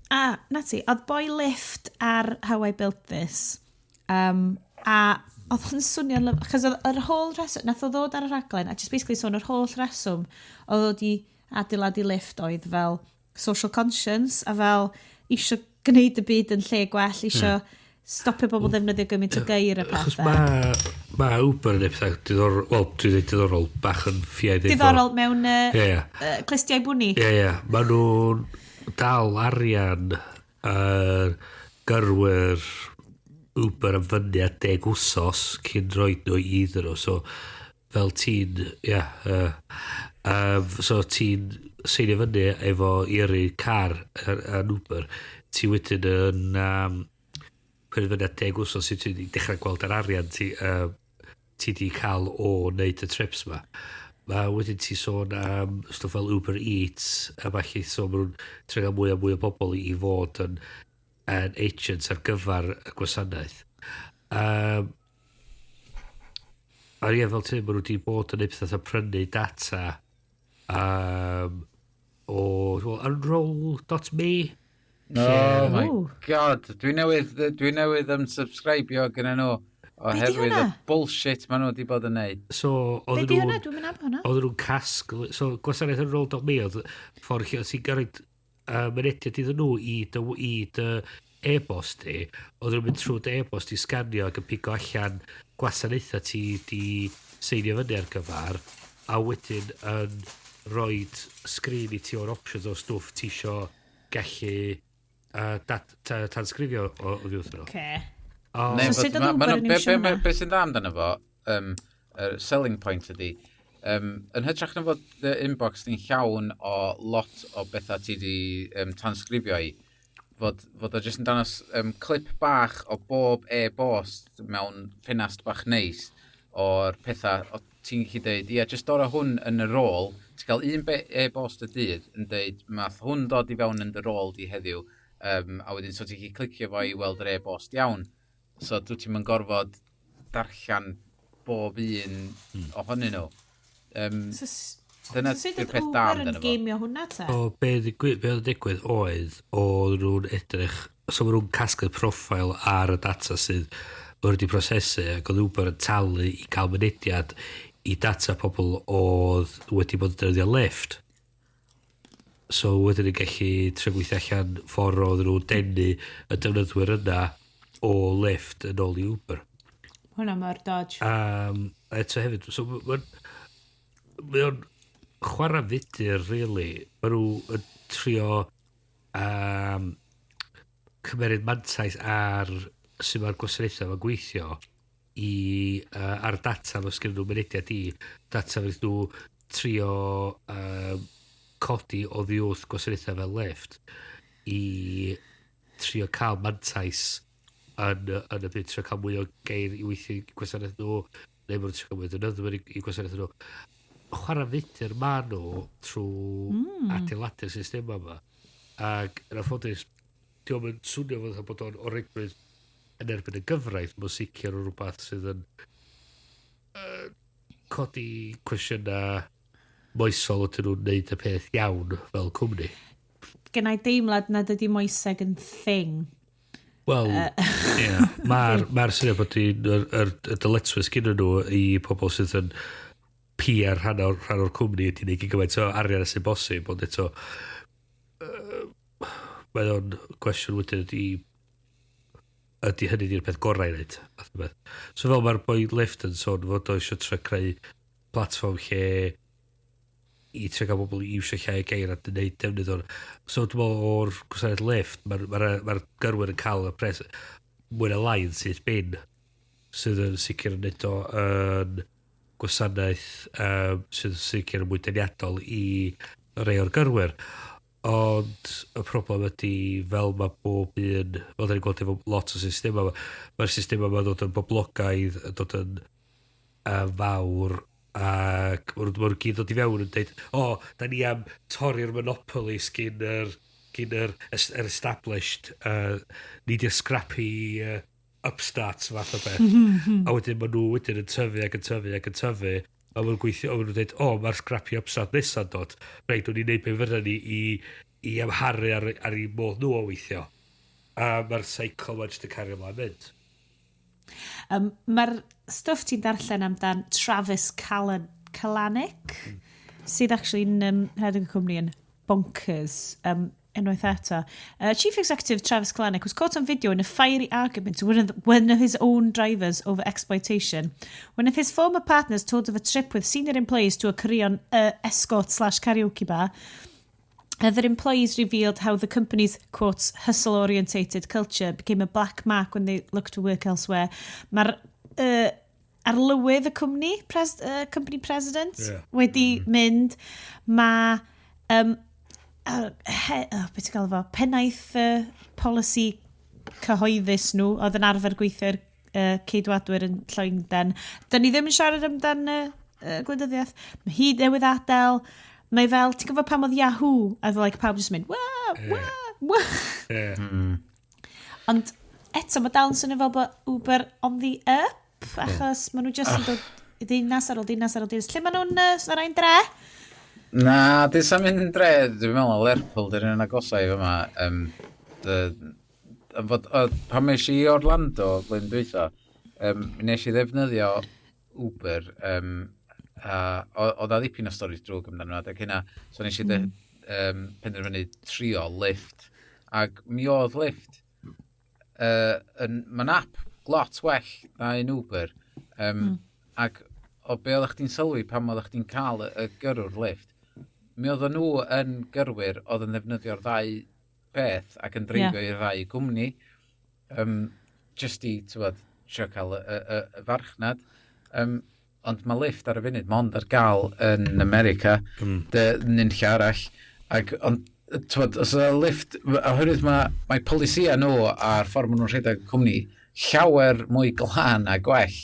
A: A, na ti, oedd boi Lyft ar How I Built This. A oedd o'n swnio'n achos oedd yr whole reswm, nath o ddod ar y rhaglen, a just basically sôn yr holl reswm oedd o di adeiladu Lyft oedd fel social conscience, a fel isio gwneud y byd yn lle gwell, isio stopio bobl ddefnyddio gymaint o geir a
B: Achos
A: pethau.
B: mae ma Uber yn pethau diddorol, wel, dwi'n dweud diddorol, bach yn ffiaidd efo.
A: Diddorol mewn
B: Ie, ie.
A: clustiau bwni.
B: Ie. Mae nhw'n dal arian yr gyrwyr Uber am fyny at 10 wsos cyn rhoi nhw iddyn nhw. So, fel ti'n, ie. So ti'n seinio fyny efo i yrru car yn Uber, ti wedyn yn penderfynu at 10 wsos sydd ti'n dechrau gweld yr arian ti di cael o wneud y trips ma. Mae wedyn ti sôn am stwff fel Uber Eats a falle, so maen nhw'n trio cael mwy a mwy o bobl i fod yn agents ar gyfer y gwasanaeth. A ie, fel ti'n, maen nhw wedi bod yn neud pethau fatha prynu data o, well, unroll.me.
C: Oh my
A: Ooh.
C: God, dwi newydd unsubscribio gyda nhw oherwydd y
A: hwnna?
C: bullshit maen nhw wedi bod yn neud.
B: So,
A: Be
B: oedden
A: di hwnna?
B: nhw'n
A: Dwi'n mynd am hwnna.
B: Oedden nhw'n casglu. So, gwasanaeth unroll.me oedd ffordd lle oedd ti'n gyrru mynediad iddyn nhw i dy e-bost di, oedden nhw'n mynd trwy dy e-bost i sganio ac yn pigo allan gwasanaethau ti di seinio fyny ar gyfer, a wedyn yn rhoi sgrin i ti o'r options o stwff ti isio gallu tansgrifio o wrth nhw.
A: Okay.
B: O,
C: Neu
A: So
C: bod
A: sut oedd
C: ma
A: Uber
C: nhw
A: yn
C: be,
A: iwsio
C: be,
A: hwnna?
C: be sy'n dda amdano fo, yr selling point ydy, yn hytrach na fod dy inbox di'n llawn o lot o bethau ti di tansgrifio i, fod o jyst yn dangos clip bach o bob e-bost mewn ffenast bach neis o'r pethau, o ti'n gallu deud, ia, jyst dora hwn yn y rôl, ti'n cael un e-bost y dydd yn deud, math hwn dod i fewn yn dy rôl di heddiw, a wedyn so ti'n gallu clicio fo i weld yr e-bost iawn. So dwi ti'n mynd gorfod darllen bob un ohonyn nhw.
A: So,
C: Dyna
A: so sut
C: di'r
A: oedd
C: peth da
A: Uber yn
C: amdano fo.
A: geimio hwnna te?
B: O, be oedd yn digwydd oedd nhw'n edrych, so maen nhw'n casglu profile ar y data sydd maen nhw wedi prosesu, ac oedd Uber yn talu i cael mynediad i data pobl oedd wedi bod yn defnyddio Lyft. So wedyn yn gallu trio gweithio allan ffordd oedd nhw'n denu y defnyddwyr yna o Lyft yn ôl i Uber.
A: Hwnna mor dodge.
B: A eto hefyd, so mae o'n chwarae fudur, really. Mae nhw yn trio cymeryd mantais ar sut mae'r gwasanaethau mae'n gweithio i ar data mae sgyn nhw mynediad i data fydd nhw trio codi oddi wrth gwasanaethau fel Lyft i trio cael mantais yn y byd, trio cael mwy o geir i weithio i gwasanaeth nhw, neu maen nhw'n trio cael mwy o defnyddwyr i gwasanaeth nhw. Chwarae fudur ma nhw trwy adeiladu'r system yma. Ac yn anffodus, diolch yn swnio fatha bod o'n o reidrwydd yn erbyn y gyfraith, mae'n sicr o rhywbeth sydd yn codi cwestiynau moesol ydyn nhw'n neud y peth iawn fel cwmni.
A: Gen i deimlad nad ydy moeseg yn thing.
B: Wel, ie. Mae'r ma syniad bod y dyletswydd sgyn nhw i pobl sydd yn PR rhan o'r cwmni ydy wneud gymaint o arian sy'n bosib, ond eto, mae o'n gwestiwn wedyn ydy hynny di'r peth gorau i wneud, fath o beth. So fel mae'r boi Lyft yn sôn fod o eisiau trio creu platfform lle i trio gael bobl i iwsio llai o geir a gwneud defnydd o'r. So dwi'n meddwl o'r gwasanaeth Lyft, mae'r ma gyrwyr yn cael y pres mwy na lai yn syth bin, sydd yn sicr yn neud o yn gwasanaeth sydd yn sicr yn mwy deniadol i rei o'r gyrwyr. Ond y problem ydy fel mae bob un, fel da ni'n gweld efo lot o systemau, mae'r systemau yma'n dod yn boblogaidd, yn dod yn fawr, ac ma nhw gyd dod i fewn yn dweud, "O, da ni am torri'r monopoly gyn yr established, ni di'r scrappy upstarts," fath o beth. A wedyn maen nhw wedyn yn tyfu ac yn tyfu ac yn tyfu, a maen nhw'n gweithio, a maen nhw'n dweud, "O, mae'r scrappy upstart nesa'n dod. Reit, nhw'n ni'n neud be fydda ni i amharu ar eu modd nhw o weithio." A mae'r cycle ma'n jyst yn cario ymlaen mynd.
A: Mae'r stwff ti'n darllen amdan Travis Kalanick, sydd actually'n rhedeg y cwmni yn bonkers, unwaith eto. Chief Executive Travis Kalanick was caught on video in a fiery argument with one of his own drivers over exploitation. One of his former partners told of a trip with senior employees to a Korean escort/karaoke bar. Other employees revealed how the company's, quotes, hustle-orientated culture became a black mark when they looked to work elsewhere. Mae'r arlywydd y cwmni, company president, wedi mynd. Mae, oh, beth ti'n gael fo, pennaeth polisi cyhoeddus nhw, oedd yn arfer gweithio i'r Ceidwadwyr yn Llundain. Da ni ddim yn siarad amdan gwleidyddiaeth. Mae hi newydd adael. Mae fel, ti'n gwybod pam oedd Yahoo? A oedd like, pawb jyst yn mynd, "Wah, wah, wah." Ond eto, mae dal yn swnio fel bod Uber on the up, achos maen nhw just yn dod i ddinas ar ôl dinas ar ôl dinas. Lle maen nhw'n ar ein dre?
C: Na, di sam mynd yn dre, dwi'n meddwl Lerpwl, dy'r un agosau i fyma. Fod, o, pan mes i Orlando blwyddyn dwytha, nes i ddefnyddio Uber, a oedd a ddipyn o stories drwg amdano nhw adeg hynna, so nes i penderfynu trio Lyft, ac mi oedd Lyft, mae'n app lot well na un Uber, ac o be oeddech chdi'n sylwi pan oeddech chdi'n cael y gyrrwr Lyft, mi oedden nhw yn gyrwyr oedd yn ddefnyddio'r ddau beth ac yn dreifio i'r ddau gwmni, just i, ti'n trio cael y farchnad. Ond mae Lyft ar y funud, mond ar gael yn America, nunlle arall. Ac, ond, t'wod, os yna Lyft, oherwydd mae polisia nhw a'r ffordd maen nhw'n rhedeg y cwmni llawer mwy glân a gwell.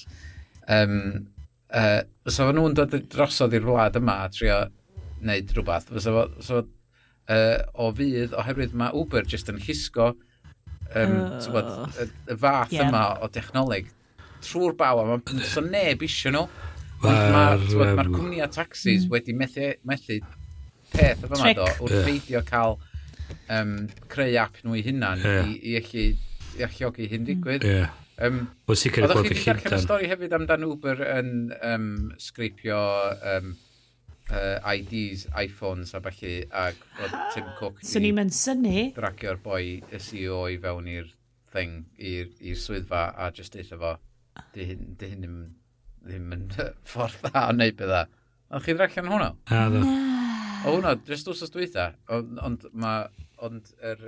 C: Fysa fo nhw'n dod drosodd i'r wlad yma a trio wneud rhywbeth, fysa fo o fydd, oherwydd mae Uber jyst yn llusgo t'wod, y fath yma o dechnoleg trwy'r baw, a mae so neb isio nhw. Ond mae'r ma cwmnïau taxis wedi methu peth o fyma
A: Trick.
C: do, wrth beidio cael creu app nhw eu hunan i alluogi hyn digwydd.
B: Wel, sicr i
C: Oeddech
B: gweld
C: chi
B: y
C: wedi darllen y
B: Llundain.
C: stori hefyd amdan Uber yn scrapio IDs, iPhones a ballu, ac fod Tim Cook
A: Swn i'n mynd synnu.
C: dragio'r boi, y CEO, i fewn i'r thing, i'r swyddfa a just deutha fo, di hyn ddim yn ffordd dda o wneud bydda. Oeddech chi ddarllen hwnna?
B: Na, ddo.
C: O hwnna, jyst wsos dwytha, ond yr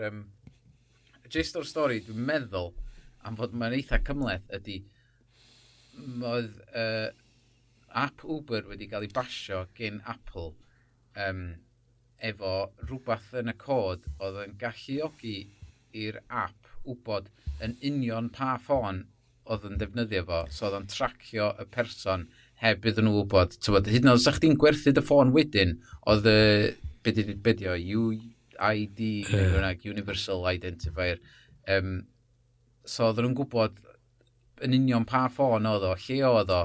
C: gist o'r stori, dwi'n meddwl, am fod mae'n eitha cymhleth, ydy, oedd app Uber wedi cael ei basio gen Apple efo rhywbeth yn y cod oedd yn galluogi i'r app wybod yn union pa ffôn oedd yn defnyddio fo, so oedd o'n tracio y person heb iddyn nhw wybod. Tywod, hyd yn oed os ydych chdi'n gwerthu dy ffôn wedyn, oedd y, be di o, UID, neu bynnag, Universal Identifier. So oedden nhw'n gwybod yn union pa ffôn oedd o, lle oedd o,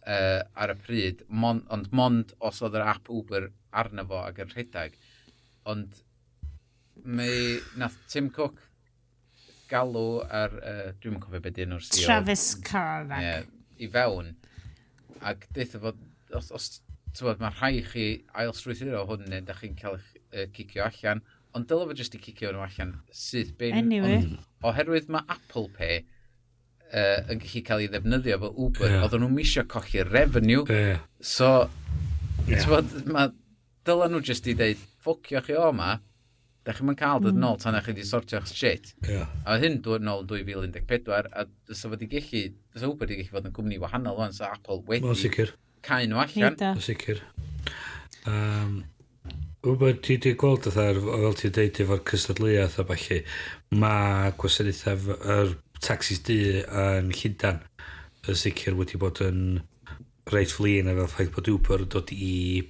C: ar y pryd, ond mond os oedd yr app Uber arno fo ac yn rhedeg. Ond mae, nath Tim Cook galw ar, dwi'n cofio beth di enw'r CEO.
A: Travis Kalanick.
C: Ie, i fewn. Ac deutha fod, os t'wod, mae rhai chi ail strwythuro hwn neu da chi'n cael eich cicio allan, ond dyle fo jyst i cicio nhw allan syth bin.
A: Anyway.
C: Ond oherwydd mae Apple Pay yn gallu cael ei ddefnyddio efo Uber, oedden nhw'n misio colli'r revenue. So, t'wod, dyla nhw jyst i ddeud, "Ffwcio chi o ma, da chi'm yn cael dod nôl tan ych chi wedi sortio'ch shit." A hyn dod nôl yn 2014, a fysa fod i gallu, fysa Uber wedi gallu fod yn cwmni wahanol wan, sa Apple
B: Wel,
C: wedi
B: sicr.
C: cau nhw allan.
A: Neud o.
B: Yn sicr. Wbeth, ti wedi gweld fatha, fel ti'n deud efo'r cystadleuaeth a ballu, mae gwasanaethau yr taxis du yn Llundan yn sicr wedi bod yn reit flin efo ffaith bod Uber yn dod i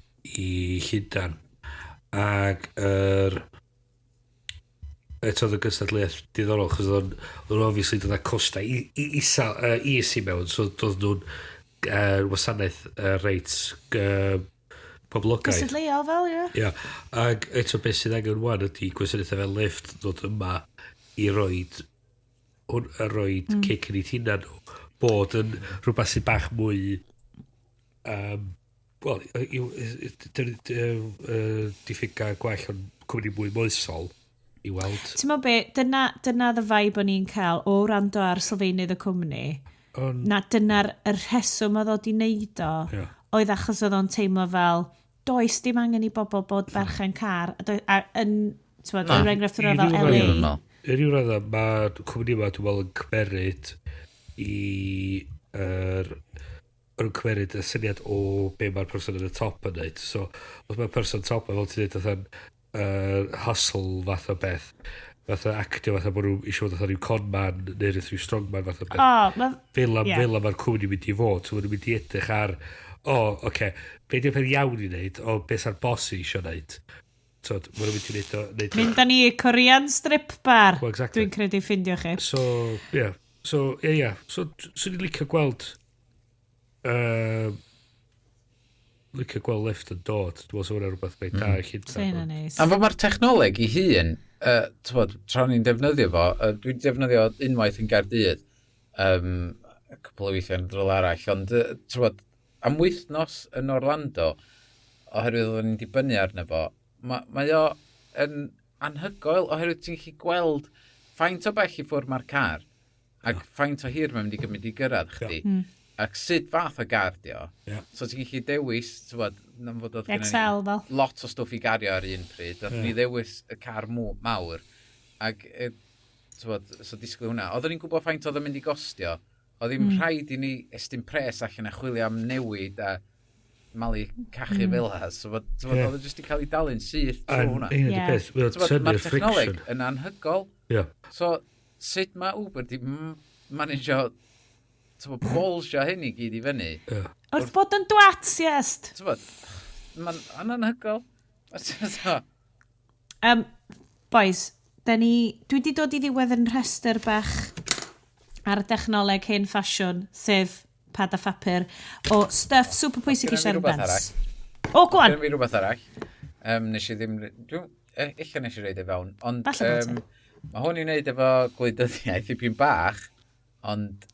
B: Llundan. Ac eto oedd y gystadleuaeth diddorol, chos oedd o'n obviously dod â costau isel, is i mewn, so doedd nhw'n wasanaeth reit poblogaidd.
A: Cystadleuol fel, ie.
B: Ia, ac eto beth sydd angen wan ydy gwasanaethau fel Lyft ddod yma i roid hwn, a roid cic yn eu hunan nhw bod yn rhywbeth sydd bach mwy wel, diffyg gwell ond cwmni mwy moesol i weld.
A: Ti'n meddwl be, dyna the vibe o'n i'n cael o wrando ar sylfaenydd y cwmni.
B: Ond,
A: Na dyna'r y rheswm oedd o di wneud o, oedd achos oedd o'n teimlo fel, does dim angen i bobl bod berchen car. A yn, ti'n meddwl, er enghraifft
B: I
A: fel
B: ryw
A: LA.
B: raddau.
C: Dwi'n meddwl.
B: I ryw raddau, mae'r cwmni yma, dwi'n meddwl, yn cymeryd i yr maen nhw'n cymeryd y syniad o be mae'r person yn y top yn neud. So, os mae'r person top yn fel ti'n dweud, fatha'n hustle fath o beth, fatha actio fatha bod nhw eisiau fod fatha rhyw con man neu rhyw strongman fath o beth.
A: Oh, ma...
B: Fel am,
A: Ie.
B: fel am mae'r cwmni mynd i fod, so maen nhw'n mynd i edrych ar, o, oh, oce, okay, be di'r peth iawn i wneud, o, beth sa'r boss i eisiau wneud. So, maen nhw'n mynd i wneud o, wneud o.
A: Mynd â ni i Korean strip bar.
B: Well, exactly.
A: Dwi'n credu ffindio chi.
B: So, yeah. So, ie, yeah, ie. So, swn i'n licio gweld... licio gweld Lyft yn dod. Dwi'n meddwl sa hwnna rhywbeth reit da i
A: Sa
B: Llundain.
A: hynna'n neis.
C: Am fod mae'r technoleg i hun, t'wod, tra o'n i'n defnyddio fo, dwi'n defnyddio unwaith yn Gaerdydd, a cwpl o weithiau yn rhywle arall, ond t'wod, am wythnos yn Orlando, oherwydd oedden ni'n dibynnu arno fo, mae o yn anhygoel, oherwydd ti'n gallu gweld faint o bell i ffwrdd mae'r car, ac faint o hir mae'n mynd i gymryd i gyrraedd chdi, ac sut fath o gar di o. So ti'n gallu dewis, t'wod, na'n fod oedd gynnon ni
A: Excel fel.
C: lot o stwff i gario ar un pryd. Nathon ni ddewis y car mawr, ac t'wod, so disgwyl hwnna. Oedden ni'n gwybod faint oedd yn mynd i gostio. Oedd ddim rhaid i ni estyn pres allan a chwilio am newid a malu cachu fel 'na. So, fod, t'wod, oedd o jyst i cael ei dalu'n syth trwy hwnna.
B: Ein
A: Ie.
B: peth, mae'n
C: T'wod,
B: tynnu'r
C: mae'r technoleg
B: friction.
C: yn anhygoel.
B: Ie.
C: So, sut mae Uber di managio, t'wod, bolsio hyn i gyd i fyny?
A: Wrth bod yn dwats, yes.
C: T'wod, mae'n anhygoel. So,
A: Boys, dwi wedi dod i ddiwedd yn rhestr bach ar y dechnoleg hen ffasiwn, sef pad a phapur, o stuff super pwysig i
C: Gynna fi
A: siarad
C: rhywbeth
A: amdan.
C: arall.
A: O, go on.
C: Gynna fi rhywbeth arall. Nes i ddim... Dwi'n, ella nes i roid e fewn. Ond
A: Falle bod
C: mae hwn i wneud efo gwleidyddiaeth i bach, ond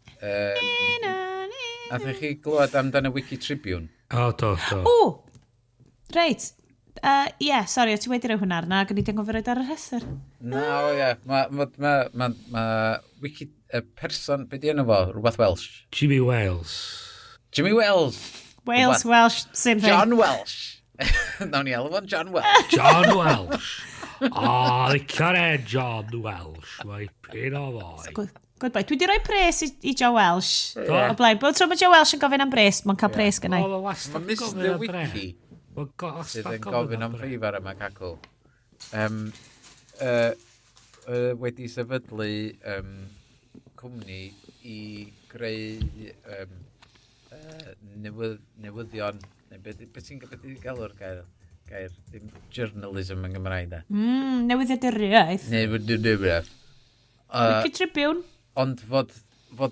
C: nathoch chi glywed amdan y Wiki Tribune?
B: O, do, do.
A: O, reit. Ie, yeah, sori, o ti wedi rhoi hwnna arna, ac o'n i wedi anghofio roid ar y rhestr.
C: Na, o ie. Mae ma, ma, ma, ma Wiki... Y person, be di enw fo? Rhywbeth Welsh.
B: Jimmy Wales.
C: Jimmy Wales.
A: Wales,
C: Rhywbeth.
A: Welsh, same thing.
C: John Welsh. Nawn ni alw fo'n John Welsh.
B: John Welsh. O, licio'r e John Welsh. Mae pyn o foi.
A: Good, good boy. Dwi wedi rhoi pres i Joe Welsh.
B: Do.
A: O blaen. Bob tro mae Joe Welsh yn gofyn am bres, mae'n cael pres gennau.
B: O, mae wastad
C: Mae Mr
B: gofyn am bre.
C: Wiki
B: Mae
C: sydd
B: wastad
C: yn gofyn am
B: bre.
C: ffeifar yma cacw. Wedi sefydlu cwmni i greu newyddion, neu be ti'n be ti'n galw'r gair, dim journalism yn Gymraeg da.
A: Newyddiaduriaeth.
C: Newyddiaduriaeth.
A: Wiki Tribune.
C: Ond fod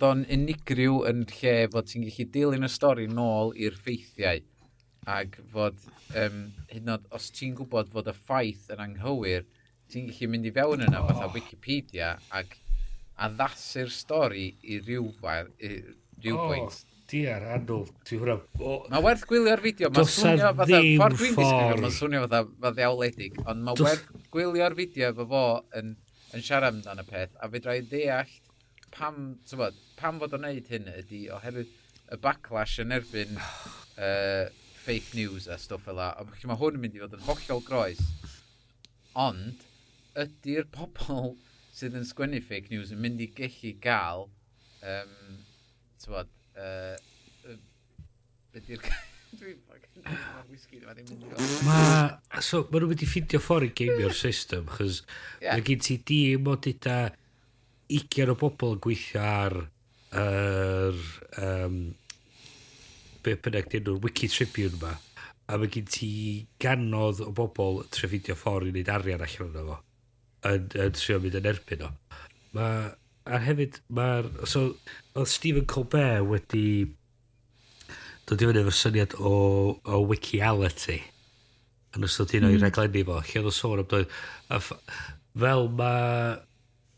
C: o'n unigryw yn lle fod ti'n gallu dilyn y stori nôl i'r ffeithiau ac fod hyd yn oed os ti'n gwybod fod y ffaith yn anghywir, ti'n gallu mynd i fewn yna fatha Wikipedia ac addasu'r stori i rywfaint.
B: O, diar, annwl. Ti hwnna... O,
C: Mae werth gwylio'r fideo, mae'n
B: Does 'na
C: swnio fatha,
B: ddim
C: ffordd dwi'n disgrifio,
B: ffordd.
C: mae'n swnio fatha ddiawledig, ond mae werth gwylio'r fideo efo fo yn siarad amdan y peth, a fedra i ddeall pam, t'mod, pam fod o'n neud hyn ydy oherwydd y backlash yn erbyn fake news a stwff fel 'a. Ond felly mae hwn yn mynd i fod yn hollol groes. Ond, ydy'r pobl sydd yn sgwennu fake news yn mynd i gallu gael, t'mod, be di'r... Dwi'n fucking... Mae'r whisky yma ddim mynd i fod.
B: So, ma nhw'n mynd i ffindio ffordd i gameio'r system, chos mae gen ti dim o dyda 20 o bobl yn gweithio ar yr be bynnag dyn nhw'r Wiki Tribune ma, a mae gen ti ganodd o bobl yn trio ffindio ffordd i wneud arian allan ono fo, yn trio mynd yn erbyn o. A hefyd, so, oedd Stephen Colbert wedi dod i fyny efo syniad o Wikiality yn ystod un o'i rhaglenni fo, lle oedd o sôn am dod, fel mae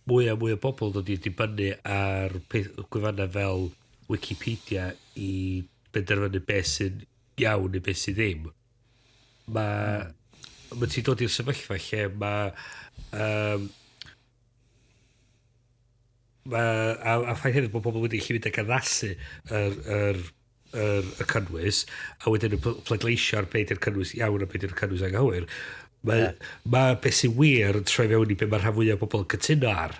B: mwy a mwy o bobl dod i dibynnu ar gwefannau fel Wikipedia i benderfynu beth sy'n iawn neu beth sydd ddim. Mae ti'n dod i'r sefyllfa lle mae a ffaith hefyd bod pobl wedi gallu mynd ac addasu yr cynnwys a wedyn yn pleidleisio ar beth yw'r cynnwys iawn a beth yw'r cynnwys anghywir. Mae ma beth sy'n wir yn troi fewn i be mae'r rhan fwyaf o bobl yn cytuno ar.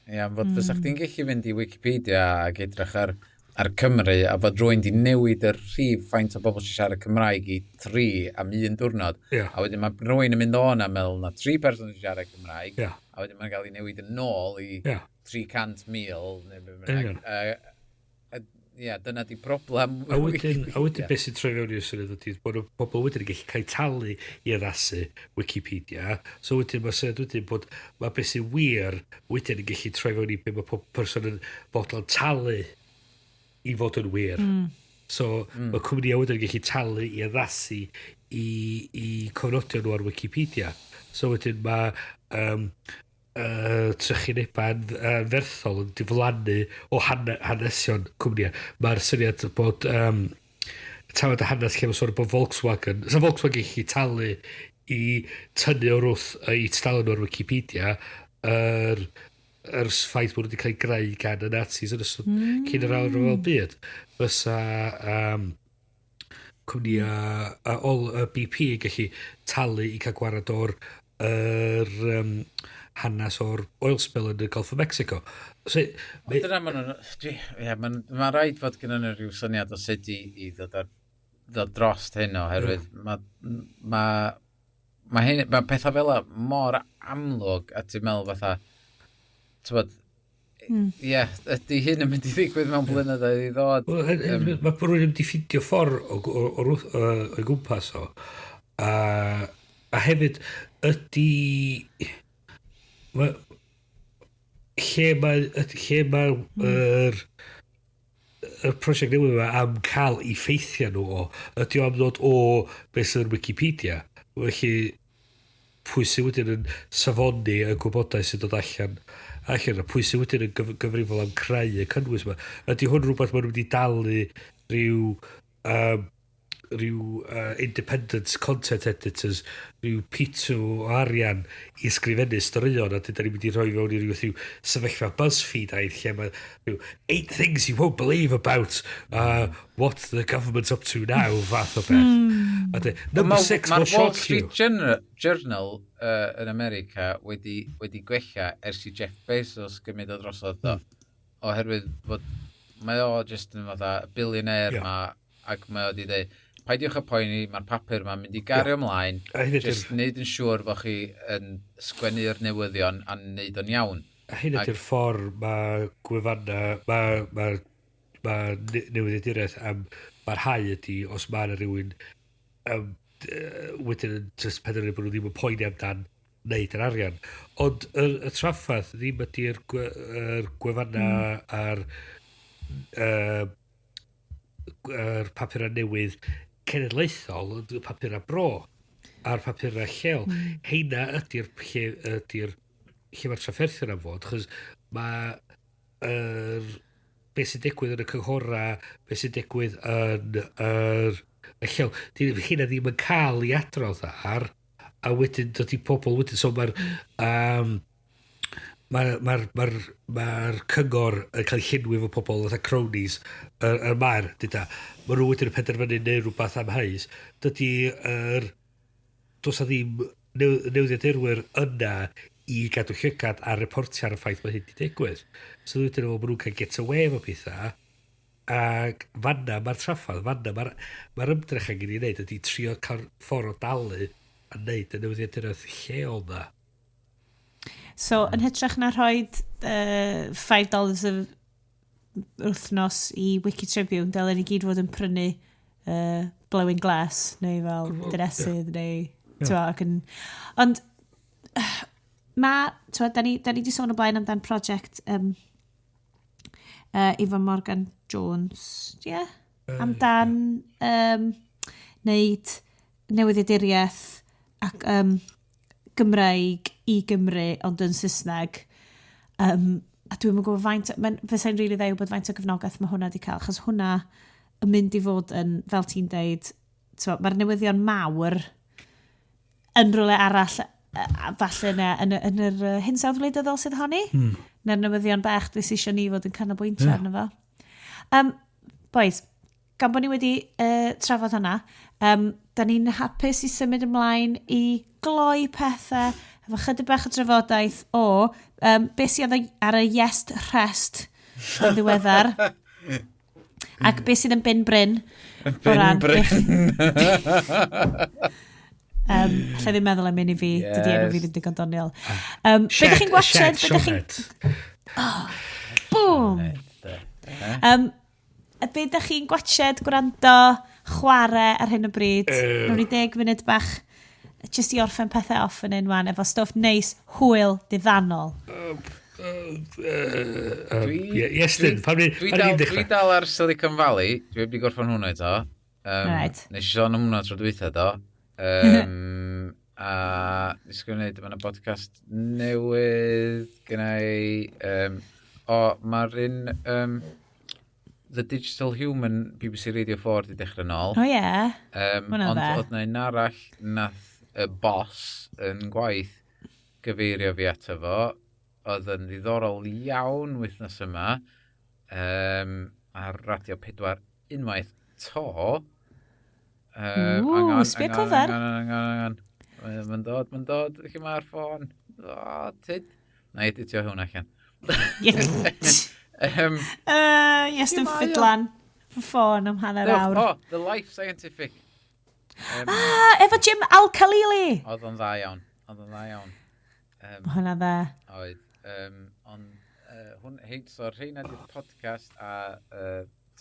C: Ie, am fod fysa chdi'n gallu fynd i Wikipedia ac edrych ar ar Cymru a fod rwy'n di newid y rhif faint o bobl sy'n siarad Cymraeg i 3 am un diwrnod. A wedyn mae rwy'n yn mynd o'n a meddwl na 3 person sy'n siarad Cymraeg. A wedyn mae'n cael ei newid yn ôl i 300,000 neu be bynnag. Ie, dyna di broblem.
B: A wedyn beth sy'n troi fewn i'r syniad ydy bod y pobl wedyn yn gallu cael talu i addasu Wikipedia. So wedyn mae syniad wedyn bod mae beth sy'n wir wedyn yn gallu troi fewn i be mae pob person yn bodlon talu i fod yn wir. So mae cwmnïau wedyn yn gallu talu i addasu i cofnodion nhw ar Wikipedia. So wedyn mae trychinebau anferthol yn diflannu o hanesion cwmnïau. Mae'r syniad bod tafod y hanes lle mae'n sôn bod Volkswagen, sa Volkswagen gallu talu i tynnu o'r wrth i tudalen nhw ar Wikipedia yr ffaith bod nhw wedi cael ei greu gan y Nazis yn ystod cyn yr Ail Ryfel Byd. Fysa cwmnïau ol y BP yn gallu talu i cael gwared o'r yr hanes o'r oil spill yn y Gulf of Mexico. So,
C: Dyna ma' nhw'n... Ie, mae'n ma rhaid fod gyda nhw rhyw syniad o sut i ddod drost hyn oherwydd mae ma, ma, hyn, ma pethau fel 'a mor amlwg a ti'n meddwl fatha, ti'n ie, ydy hyn yn mynd i ddigwydd mewn blynyddoedd i ddod?
B: Wel, mae rhywun yn mynd i ffindio ffordd o'i gwmpas o. A hefyd, ydy... Lle mae yr prosiect newydd yma am cael ei ffeithiau nhw o, ydy o am ddod o beth sydd yn Wikipedia? Felly, pwy sydd wedyn yn safoni y gwybodaeth sydd dod allan, a pwy sydd wedyn yn gyfrifol am creu y cynnwys yma? Ydy hwn rhywbeth maen nhw wedi dalu rhyw independent content editors, rhyw pitw o arian i ysgrifennu straeon, a dyn ni'n mynd i rhoi fewn i ryw sefyllfa BuzzFeed-aidd lle mae rhyw "eight things you won't believe about what the government's up to now" fath o beth. A number 6
C: Mae'r
B: will
C: Wall
B: shock you.
C: Street Journal yn America wedi gwella ers i Jeff Bezos gymryd o drosodd do. Oherwydd fod mae o just yn fatha billionaire ma, ac mae o wedi dweud, "Paidiwch â poeni, mae'r papur ma'n mynd i gario ymlaen,
B: A hyn ydy'r-
C: just neud yn siŵr bod chi yn sgwennu'r newyddion a neud o'n iawn."
B: A hyn ydy'r ffordd mae gwefanna, mae newyddiaduraeth am barhau ydy os mae yna rhywun wedyn yn just penderfynu bod nhw ddim yn poeni amdan wneud yr arian. Ond y traffath ddim ydy'r yr gwefanna a'r yr papurau newydd cenedlaethol, ond y papurau bro a'r papurau lleol. Heina ydy'r lle mae'r trafferthion am fod, chos mae yr beth sy'n digwydd yn y cynghora, beth sy'n digwydd yn y lleol, di hynna ddim yn cael ei adrodd ar, a wedyn dod i pobl wedyn, so mae'r cyngor yn cael ei llenwi efo pobl fatha cronies y maer, dyda. Mae nhw wedyn yn penderfynu neud rhywbeth amheus. Dydy yr... Does na ddim newyddiadurwyr yna i gadw llygad a reportio ar y ffaith mae hyn wedi digwydd. So wedyn efo maen nhw'n cael get away efo pethau, ac fanna mae'r traffath, fanna mae'r ymdrech angen i wneud ydy trio cael ffordd o dalu a wneud y newyddiaduraeth lleol na.
A: So, yn hytrach na rhoi $5 y wythnos i Wiki Tribune, dylen ni gyd fod yn prynu Blowing Glass, neu fel Dinesydd, neu... Yeah. Ac yn... Ond, ma, t'wod, da ni di sôn o blaen amdan prosiect Ifan Morgan Jones, ie? Yeah? Amdan neud newyddiaduriaeth ac Gymraeg i Gymru, ond yn Saesneg. A dwi'n yn gwybod faint, fysai'n rili dda i wybod faint o gefnogaeth mae hwnna wedi cael, achos hwnna yn mynd i fod yn, fel ti'n deud, mae'r newyddion mawr yn rhywle arall, a falle na, yn yr hinsawdd wleidyddol sydd honni. Na'r newyddion bach dwi eisiau ni fod yn canolbwyntio arno fo. Boys, gan bod ni wedi trafod hwnna, da ni'n hapus i symud ymlaen i gloi pethau efo chydig bach o drafodaeth o beth sydd ar y Yes rest yn ddiweddar. Ac beth sydd yn bin Bryn? O
C: Bin
A: ran
C: Bryn.
A: Alla i ddim meddwl am un i fi.
C: Yes.
A: Dydy enw fi ddim digon doniol. Be ydych chi'n gwatchad? Be ydych chi'n... Boom! Be ydych chi'n gwatchad, gwrando, chwarae ar hyn o bryd? Rwy'n ni 10 munud bach jyst i orffen pethau off yn un wan, efo stwff neis, hwyl, diddanol.
B: Iestyn, pam ni
C: Dwi
B: pam
C: dal,
B: ni'n
C: dwi
B: dechrau?
C: dal ar Silicon Valley. Dwi heb di gorffan hwnna eto. Nes i sôn am hwnna tro dwytha do. A nes i gwneud, mae yna podcast newydd gynna i. O, mae'r un The Digital Human BBC Radio 4 di dechrau nôl.
A: O ie. Hwnna'n
C: Ond
A: dda.
C: oedd na un arall nath y boss yn gwaith gyfeirio fi ato fo. Oedd yn ddiddorol iawn wythnos yma ar Radio 4 unwaith to.
A: Ww,
C: Hang on,
A: sbia
C: hang on,
A: cover.
C: Hang on, hang on, hang on. Mae'n dod, mae'n dod. Lle mae'r ffôn? O, tyd. Na i editio hwn allan.
A: Iestyn
C: Lle mae o?
A: ffidlan. Fy ffôn am hanner awr.
C: O, The Life Scientific.
A: Ah, efo Jim Al-Khalili!
C: Oedd o'n dda iawn. Oedd o'n dda iawn.
A: Mae hwnna dda.
C: Oedd. Ond hwn, hei, so rheina di'r podcast a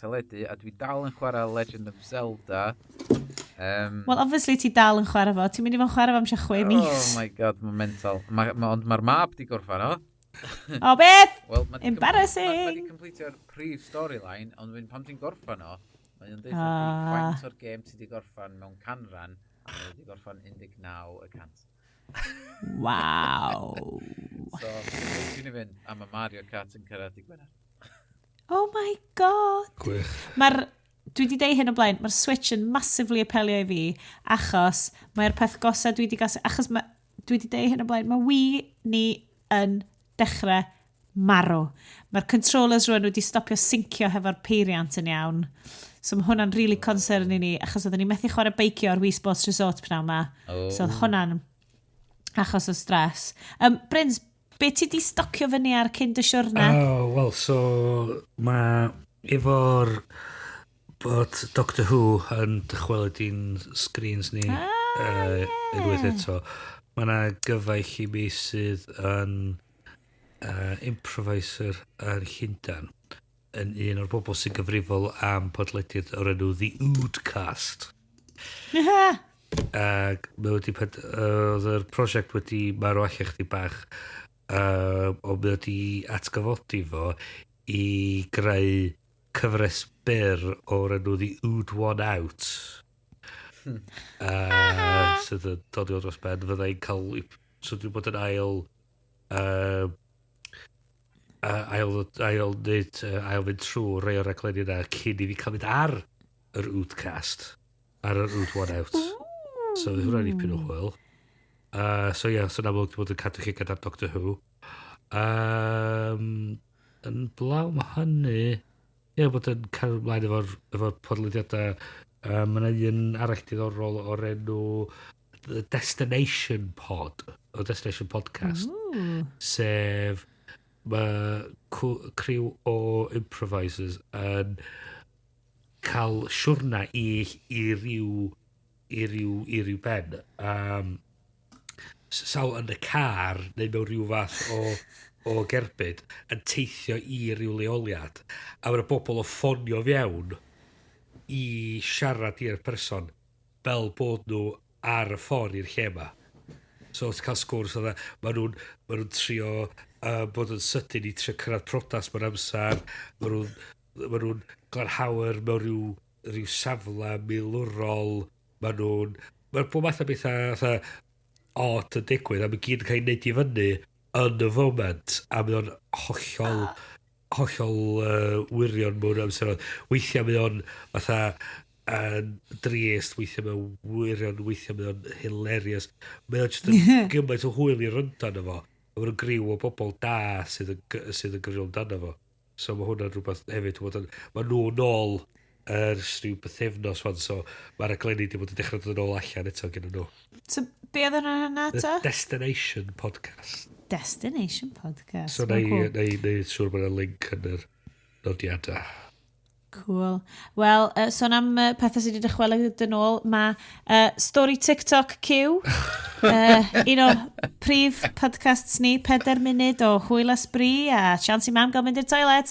C: teledu, a dwi dal yn chwarae Legend of Zelda.
A: Well, obviously ti dal yn chwarae fo. Ti'n mynd i fod yn chwarae fo am sia 6
C: Oh
A: mis.
C: my God, mae'n mental. Ma, ond mae'r mab di gorffan o.
A: O, beth?
C: Wel, ma di
A: Embarrassing.
C: Ma di completio'r prif storyline, ond wedyn pan ti'n gorffan o, mae'n deud faint o'r gêm ti di gorffan mewn canran, a mae wedi gorffan 19%.
A: Waw.
C: So, ti'n i fynd, a mae Mario Kart yn cyrraedd di Gwener.
A: Oh my God.
B: Gwych.
A: Mae'r... Dwi wedi deud hyn o blaen, mae'r Switch yn massively apelio i fi, achos mae'r peth gosa dwi wedi gael... Achos mae, dwi wedi deud hyn o blaen, mae Wii ni yn dechrau marw. Mae'r controllers rwan wedi stopio syncio hefo'r peiriant yn iawn. So mae hwnna'n really concern i ni, achos oedden ni methu chwarae beicio ar Wii Sports Resort pnawn ma.
C: Oh.
A: So oedd hwnna'n achos o stres. Brins, be ti di stocio fyny ar cyn dy siwrna?
B: Oh, wel, so mae efo'r bod Doctor Who yn dychwelyd i'n screens ni unwaith eto. Mae yna gyfaill i mi sydd yn improviser yn Llundan yn un o'r bobl sy'n gyfrifol am podlediad o'r enw The Oodcast. Ac mae wedi oedd yr prosiect wedi marw allan chdi bach, ond mae wedi atgyfodi fo i greu cyfres byr o'r enw The Ood One Out, sydd yn dod i dros ben fyddai'n cael so dwi'n bod yn ail wneud, ail fynd trwy rei o'r raglenni yna cyn i fi cael mynd ar yr Oodcast, ar yr Ood One Out. So fydd hwnna'n dipyn o hwyl. So ie, yeah, so yn amlwg dwi'n bod yn cadw llygad ar Doctor Who. Yn blaw mae hynny, ie, bod yn cael ymlaen efo'r podlediadau. Mae yna un arall diddorol o'r enw The Destination Pod, o Destination Podcast, sef mae criw o improvisers yn cael siwrna i ryw ben. Sawl yn y car neu mewn rhyw fath o gerbyd yn teithio i ryw leoliad a mae'r bobl o ffonio fewn i siarad i'r person fel bod nhw ar y ffordd i'r lle yma. So ti'n cael sgwrs oedd ma nhw'n trio bod yn sydyn i trio cyrraedd priodas mewn amser, ma nhw'n glanhawyr mewn rhyw safle milwrol, mae'r pob math o bethau fatha odd yn digwydd, a mae gyd yn cael ei wneud i fyny yn y foment, a mae o'n hollol, hollol wirion mewn amser. Weithiau mae o'n fatha yn drist, weithiau mae o'n wirion, weithiau mae o'n hilarious. Mae o'n just yn gymaint o hwyl i wrando arno fo. A Mae nhw'n griw o bobl da sydd yn gyfrifol amdano fo. So mae hwnna'n rhywbeth hefyd. Mae nhw nôl ers rhyw bythefnos wan, so mae'r raglenni wedi bod yn dechrau dod yn ôl allan eto gyda nhw.
A: So, be oedd yna yna
B: The
A: to?
B: Destination Podcast.
A: Destination Podcast.
B: So na
A: Ma'n
B: i,
A: cool.
B: na i, na i siŵr bod yna link yn yr nodiadau.
A: Cool. Wel, sôn am pethau sydd wedi dychwelyd yn ôl, mae Story TikTok Q, un o prif podcasts ni, 4 munud o hwyl a sbri a chance i mam gael mynd i'r toilet.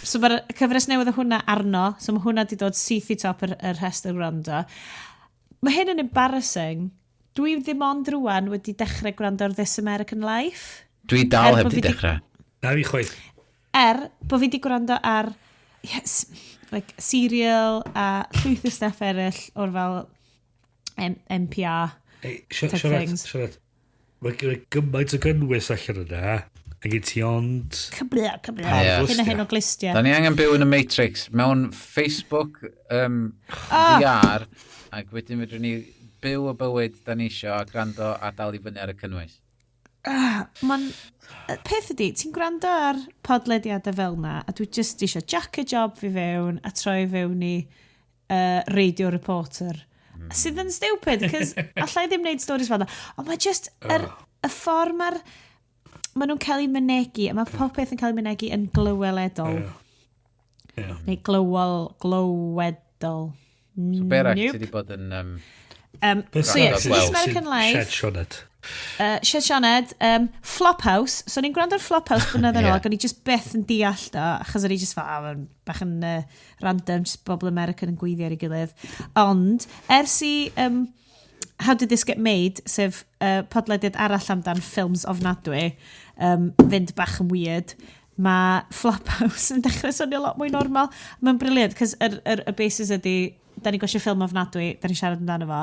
A: So mae'r cyfres newydd o hwnna arno, so mae hwnna wedi dod syth i top yr rhestr gwrando. Mae hyn yn embarrassing. Dwi ddim ond rwan wedi dechrau gwrando ar This American Life.
C: Dwi dal
A: Er
C: heb
A: bo
C: di
A: fi 'di-
C: dechrau.
B: Na fi chwaith.
A: Er bod fi wedi gwrando ar, yes, like, Serial a llwyth o stuff eraill o'r fel NPR
B: Ei,
A: type
B: Siarad,
A: things.
B: siarad. Mae gen i gymaint o gynnwys allan yna, a gen ti ond
A: Cyble, cyble.
C: Ie.
A: Hyn a hyn o glustiau.
C: Da ni angen byw yn y Matrix mewn Facebook VR, ac wedyn fedrwn ni byw y bywyd da ni isio a gwrando a dal i fyny ar y cynnwys.
A: Mae'n... Y peth ydy, ti'n gwrando ar podlediadau fel na, a dwi just eisiau jack y job fi fewn a troi fewn i Radio Reporter. Sydd yn stupid, cos allai ddim wneud stories fel na. Ond mae just y ffordd maen nhw'n cael eu mynegi, a mae popeth yn cael ei mynegi yn glyweledol. Neu glywol, glywedol.
C: So be arall
A: Nope.
C: ti wedi bod yn
A: So yeah,
C: Gwrando
A: so
C: gweld.
A: This American Life.
B: Shed Sioned.
A: Shed Sioned, Flophouse. So ni'n gwrando ar Flophouse blynedd yn ôl, ac o'n i just byth yn deall do, achos o'n i just fel, ah, ma'n bach yn random, just bobl American yn gweithio ar ei gilydd. Ond, ers i How Did This Get Made, sef podlediad arall amdan ffilms ofnadwy, fynd bach yn weird, mae Flophouse yn dechrau swnio lot mwy normal. Mae'n brilliant, cos y basis ydy, da ni'n gwatsio ffilm ofnadwy, da ni'n siarad amdano fo,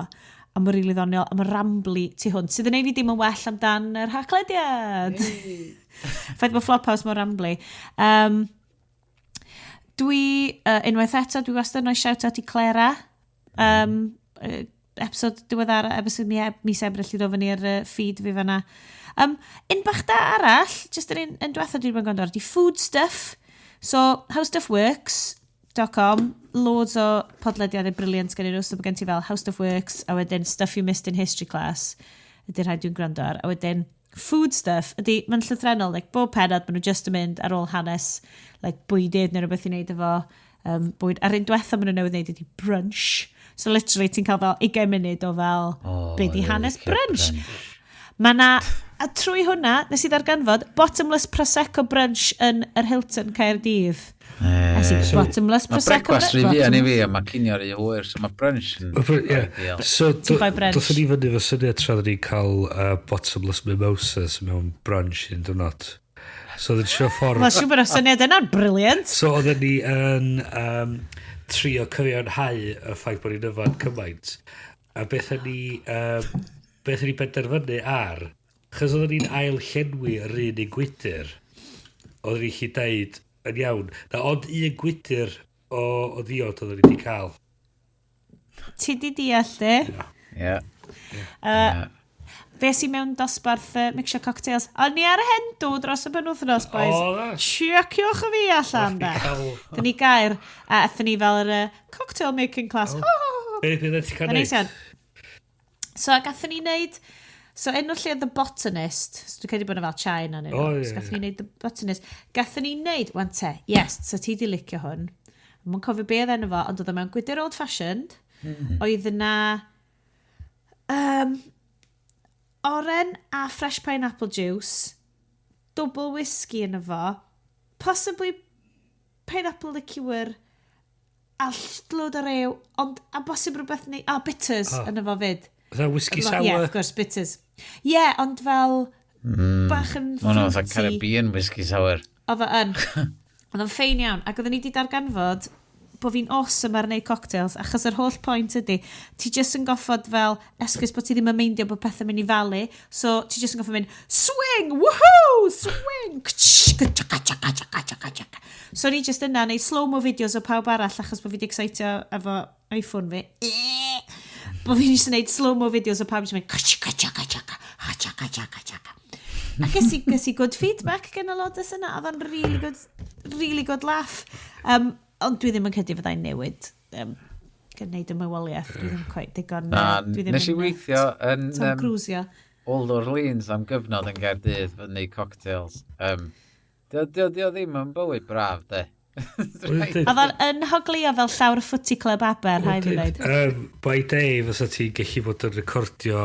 A: a mae'n rili ddoniol, a mae'n rambly tu hwnt, sydd yn ei fi dim yn well amdan yr Haclediad. Ffaith bod Flophouse mor rambly. Dwi, unwaith eto, dwi wastad yn rhoi shout-out i Clara. Episod diweddara, episod mis Ebrill i ddod fyny ar feed fi fanna. Un bach da arall, just yr un diwetha dwi wedi bod yn gwrando ar, di Food Stuff. So, howstuffworks.com, loads o podlediadau brilliant gen nhw. So, mae gen ti fel How Stuff Works, a wedyn Stuff You Missed in History Class, ydy'r rhai dwi'n gwrando ar. A wedyn Food Stuff, ydy, mae'n llythrenol, like, bob pennod, maen nhw just yn mynd ar ôl hanes, like, bwydydd neu rhywbeth i wneud efo bwyd. A'r un diwetha maen nhw newydd wneud ydy brunch. So literally, ti'n cael fel 20 munud o fel,
C: Oh,
A: be di
C: dwi'n
A: hanes
C: licio
A: brunch. Mae na, a trwy hwnna, nes i ddarganfod, bottomless Prosecco brunch yn yr Hilton Caerdydd. Nes i bottomless
C: Mae
A: Prosecco
C: brecwast rhy fuan i fi a mae cinio rhy hwyr, so mae brunch yn ideal.
B: So,
A: Ti'n bai brunch?
B: dothon ni fyny efo syniad tra oedden ni'n cael bottomless mimosas mewn brunch un diwrnod. So, oedden ni trio ffordd.
A: Wel, siŵr bod y syniad yna'n brilliant.
B: So, oedden ni yn trio cyfiawnhau y ffaith bod ni'n yfad cymaint. A beth o'n ni benderfynu ar, chos oedden ni'n ail llenwi yr un un gwydr, oedden ni'n gallu deud yn iawn, na ond un gwydr o ddiod oedden ni wedi cael.
A: Ti di deall, di?
C: Ie.
A: Fe si mewn dosbarth mixio cocktails. O'n ni ar y hen do dros y penwythnos, boys.
B: O, na.
A: Checiwch y fi allan, da.
B: Cael
A: Dyn ni gair, a aethon ni fel yr cocktail making class. Oh.
B: Be ti'n cael
A: Mae'n neis
B: neud?
A: iawn. So, gathon ni wneud. So, enw lle The Botanist. So, dwi'n credu bod yna fel China neu
B: O,
A: rhywbeth.
B: ie,
A: So, gathon ni wneud The Botanist. Gathon ni wneud. Wan te, yes, so ti di licio hwn. Mae'n cofio be oedd enw fo, ond oedd o mewn gwydr old fashioned. Oedd yna oren a fresh pineapple juice, double whisky yn fo, possibly pineapple liqueur, a load o rew, ond a bosib rhywbeth neu... Oh, bitters oh, yn efo fyd.
B: Is that whiskey sour?
A: Yeah, of course, bitters. Yeah, ond fel bach yn
C: Mae hwnna'n fatha
A: fruity.
C: Caribbean whisky sour.
A: Oedd o yn. Oedd o'n ffein iawn. Ac oedden ni wedi darganfod bod fi'n awesome ar wneud cocktails, achos yr holl point ydy, ti jyst yn goffod fel esgus bod ti ddim yn meindio bod pethau'n mynd i falu, so ti jyst yn goffod mynd, "Swing, woohoo, swing, kch, chaka, chaka, chaka, chaka, chaka." So ni jyst yna, neud slow-mo videos o pawb arall, achos bod fi wedi excitio efo iPhone fi. Bod fi'n jyst yn neud slow-mo videos o pawb jyst yn mynd, chaka, chaka, chaka, chaka, chaka, chaka. A ges i good feedback gen y lodes yna. Oedd o'n really good, really good laugh. Ond dwi ddim yn credu fyddai'n newid gwneud y mywoliaeth. Dwi ddim quite digon
C: Na,
A: dwi ddim
C: nes i
A: yn,
C: weithio yn
A: Tom Cruise.
C: Old Orleans am gyfnod yn Gaerdydd fy wneud cocktails. Dio ddim yn bywyd braf, de.
A: Oedd o'n yn hoglio fel llawr y footy club Aber, rhaid fi ddweud.
B: By day, fysa ti'n gallu bod yn recordio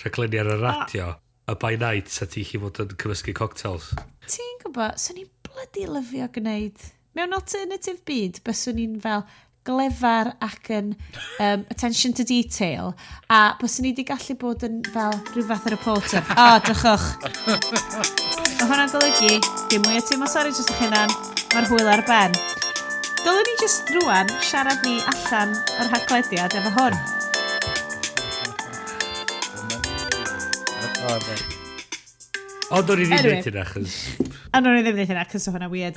B: rhaglenni ar y radio, a by night, sa ti'n gallu bod yn cymysgu cocktails.
A: Ti'n gwybod, swn i'n bloody lyfio gwneud. Mewn alternative byd, byswn i'n fel glefar ac yn attention to detail, a byswn i wedi gallu bod yn fel rhyw fath o reporter. O, oh, drychwch. Mae hwnna'n golygu, dim mwy o teimlo sori dros eich hunan, mae'r hwyl ar ben. Dylwn ni just rwan siarad ni allan o'r haglediad efo hwn.
B: Ond o'n i ddim Anyway. neud hynna, achos...
A: Ond o'n i ddim neud hynna, cos o hwnna weird.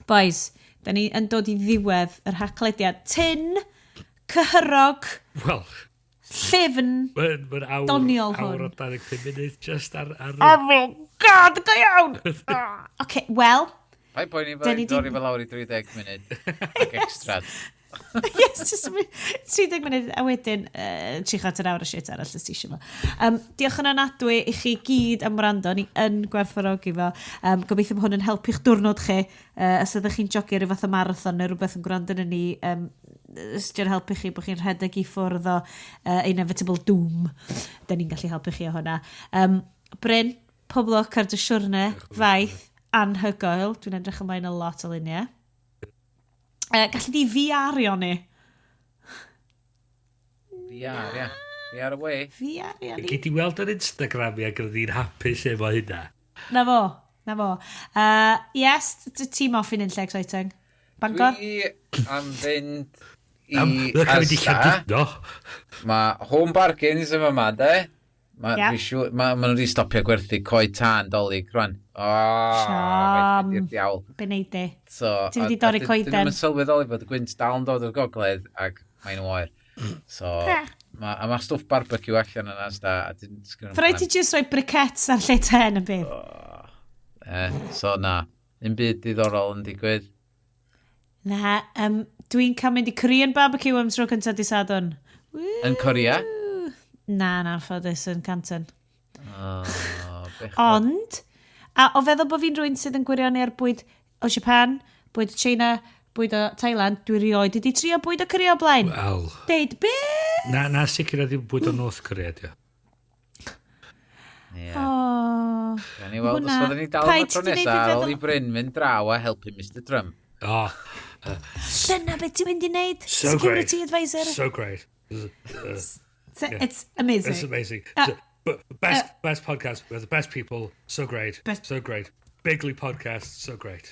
A: Boys, da ni yn dod i ddiwedd yr haglediad. Tyn, cyhyrog,
B: Wel,
A: llyfn,
B: Mae'n awr,
A: doniol
B: awr o 25 munud just ar...
A: Oh my God, go iawn! Oce, wel...
C: Paid poeni fo, dorri fe lawr i 30 munud ac extra.
A: Yes, just 30 munud a wedyn 3 awr o shit arall os ti eisiau fo. Diolch yn anadwy i chi gyd am wrando, ni yn gwerthfawrogi fo. Gobeithio bod hwn yn helpu'ch diwrnod chi. Os ydych chi'n jogio rhyw fath o marathon neu rhywbeth yn gwrando yn ni, os di'n helpu chi bod chi'n rhedeg i ffwrdd o inevitable doom, da ni'n gallu helpu chi o hwnna. Bryn, pob lwc ar dy siwrne, faith, anhygoel. Dwi'n edrych ymlaen a lot o luniau. Gallu di VR-io ni?
C: VR, ia. VR away.
A: VR-io ni.
B: Gei di weld ar Instagram i ac roedd hi'n hapus efo hynna.
A: Na fo, na fo. Yes, ti'n off i'n unlle exciting. Bangor?
C: Dwi am fynd i
B: Am, cael mynd i
C: Asda.
B: Llandudno.
C: Mae Home Bargains yma ma, de. Mae
A: Ie.
C: yeah. ma, ma nhw wedi stopio gwerthu coed tân Dolig rwan. O,
A: Siom.
C: i'r diawl.
A: Be neud di?
C: So,
A: Ti wedi dorri coeden.
C: Dyn nhw'n sylweddoli bod y gwynt dal yn dod o'r gogledd ac mae'n oer. So, a mae stwff barbecue allan yna, Asda. A dyn- sgynno nhw'm
A: Rhaid ti just rhoi briquettes ar lle ten yn bydd.
C: So na, un byd diddorol yn digwydd.
A: Na, dwi'n cael mynd i Korean barbecue am tro cyntaf di Sadwrn.
C: Yn Korea?
A: Na, na, ffodus yn Canton.
C: Oh, bechod.
A: Ond, a o feddwl bod fi'n rhywun sydd yn gwirioni ar bwyd o Japan, bwyd o China, bwyd o Thailand, dwi rioed wedi trio bwyd o Korea o blaen.
B: Wel,
A: Deud, be?
B: na sicr na ddim bwyd o North Korea, dio.
C: Ie.
A: Oh.
C: Gawn ni weld os
A: hwnna-
C: fyddwn ni dal yma
A: Paid
C: tro
A: di neud fi
C: nesa ar ôl
A: feddwl-
C: i Bryn mynd draw a helpu Mr Trump.
B: Oh,
A: Dyna beth ti'n mynd i wneud?
B: so
A: Security
B: great.
A: advisor.
B: So great.
A: It's amazing.
B: It's amazing. So, but best podcast. We're the best people. So great.
A: Best-
B: So great. Bigly podcast. So great.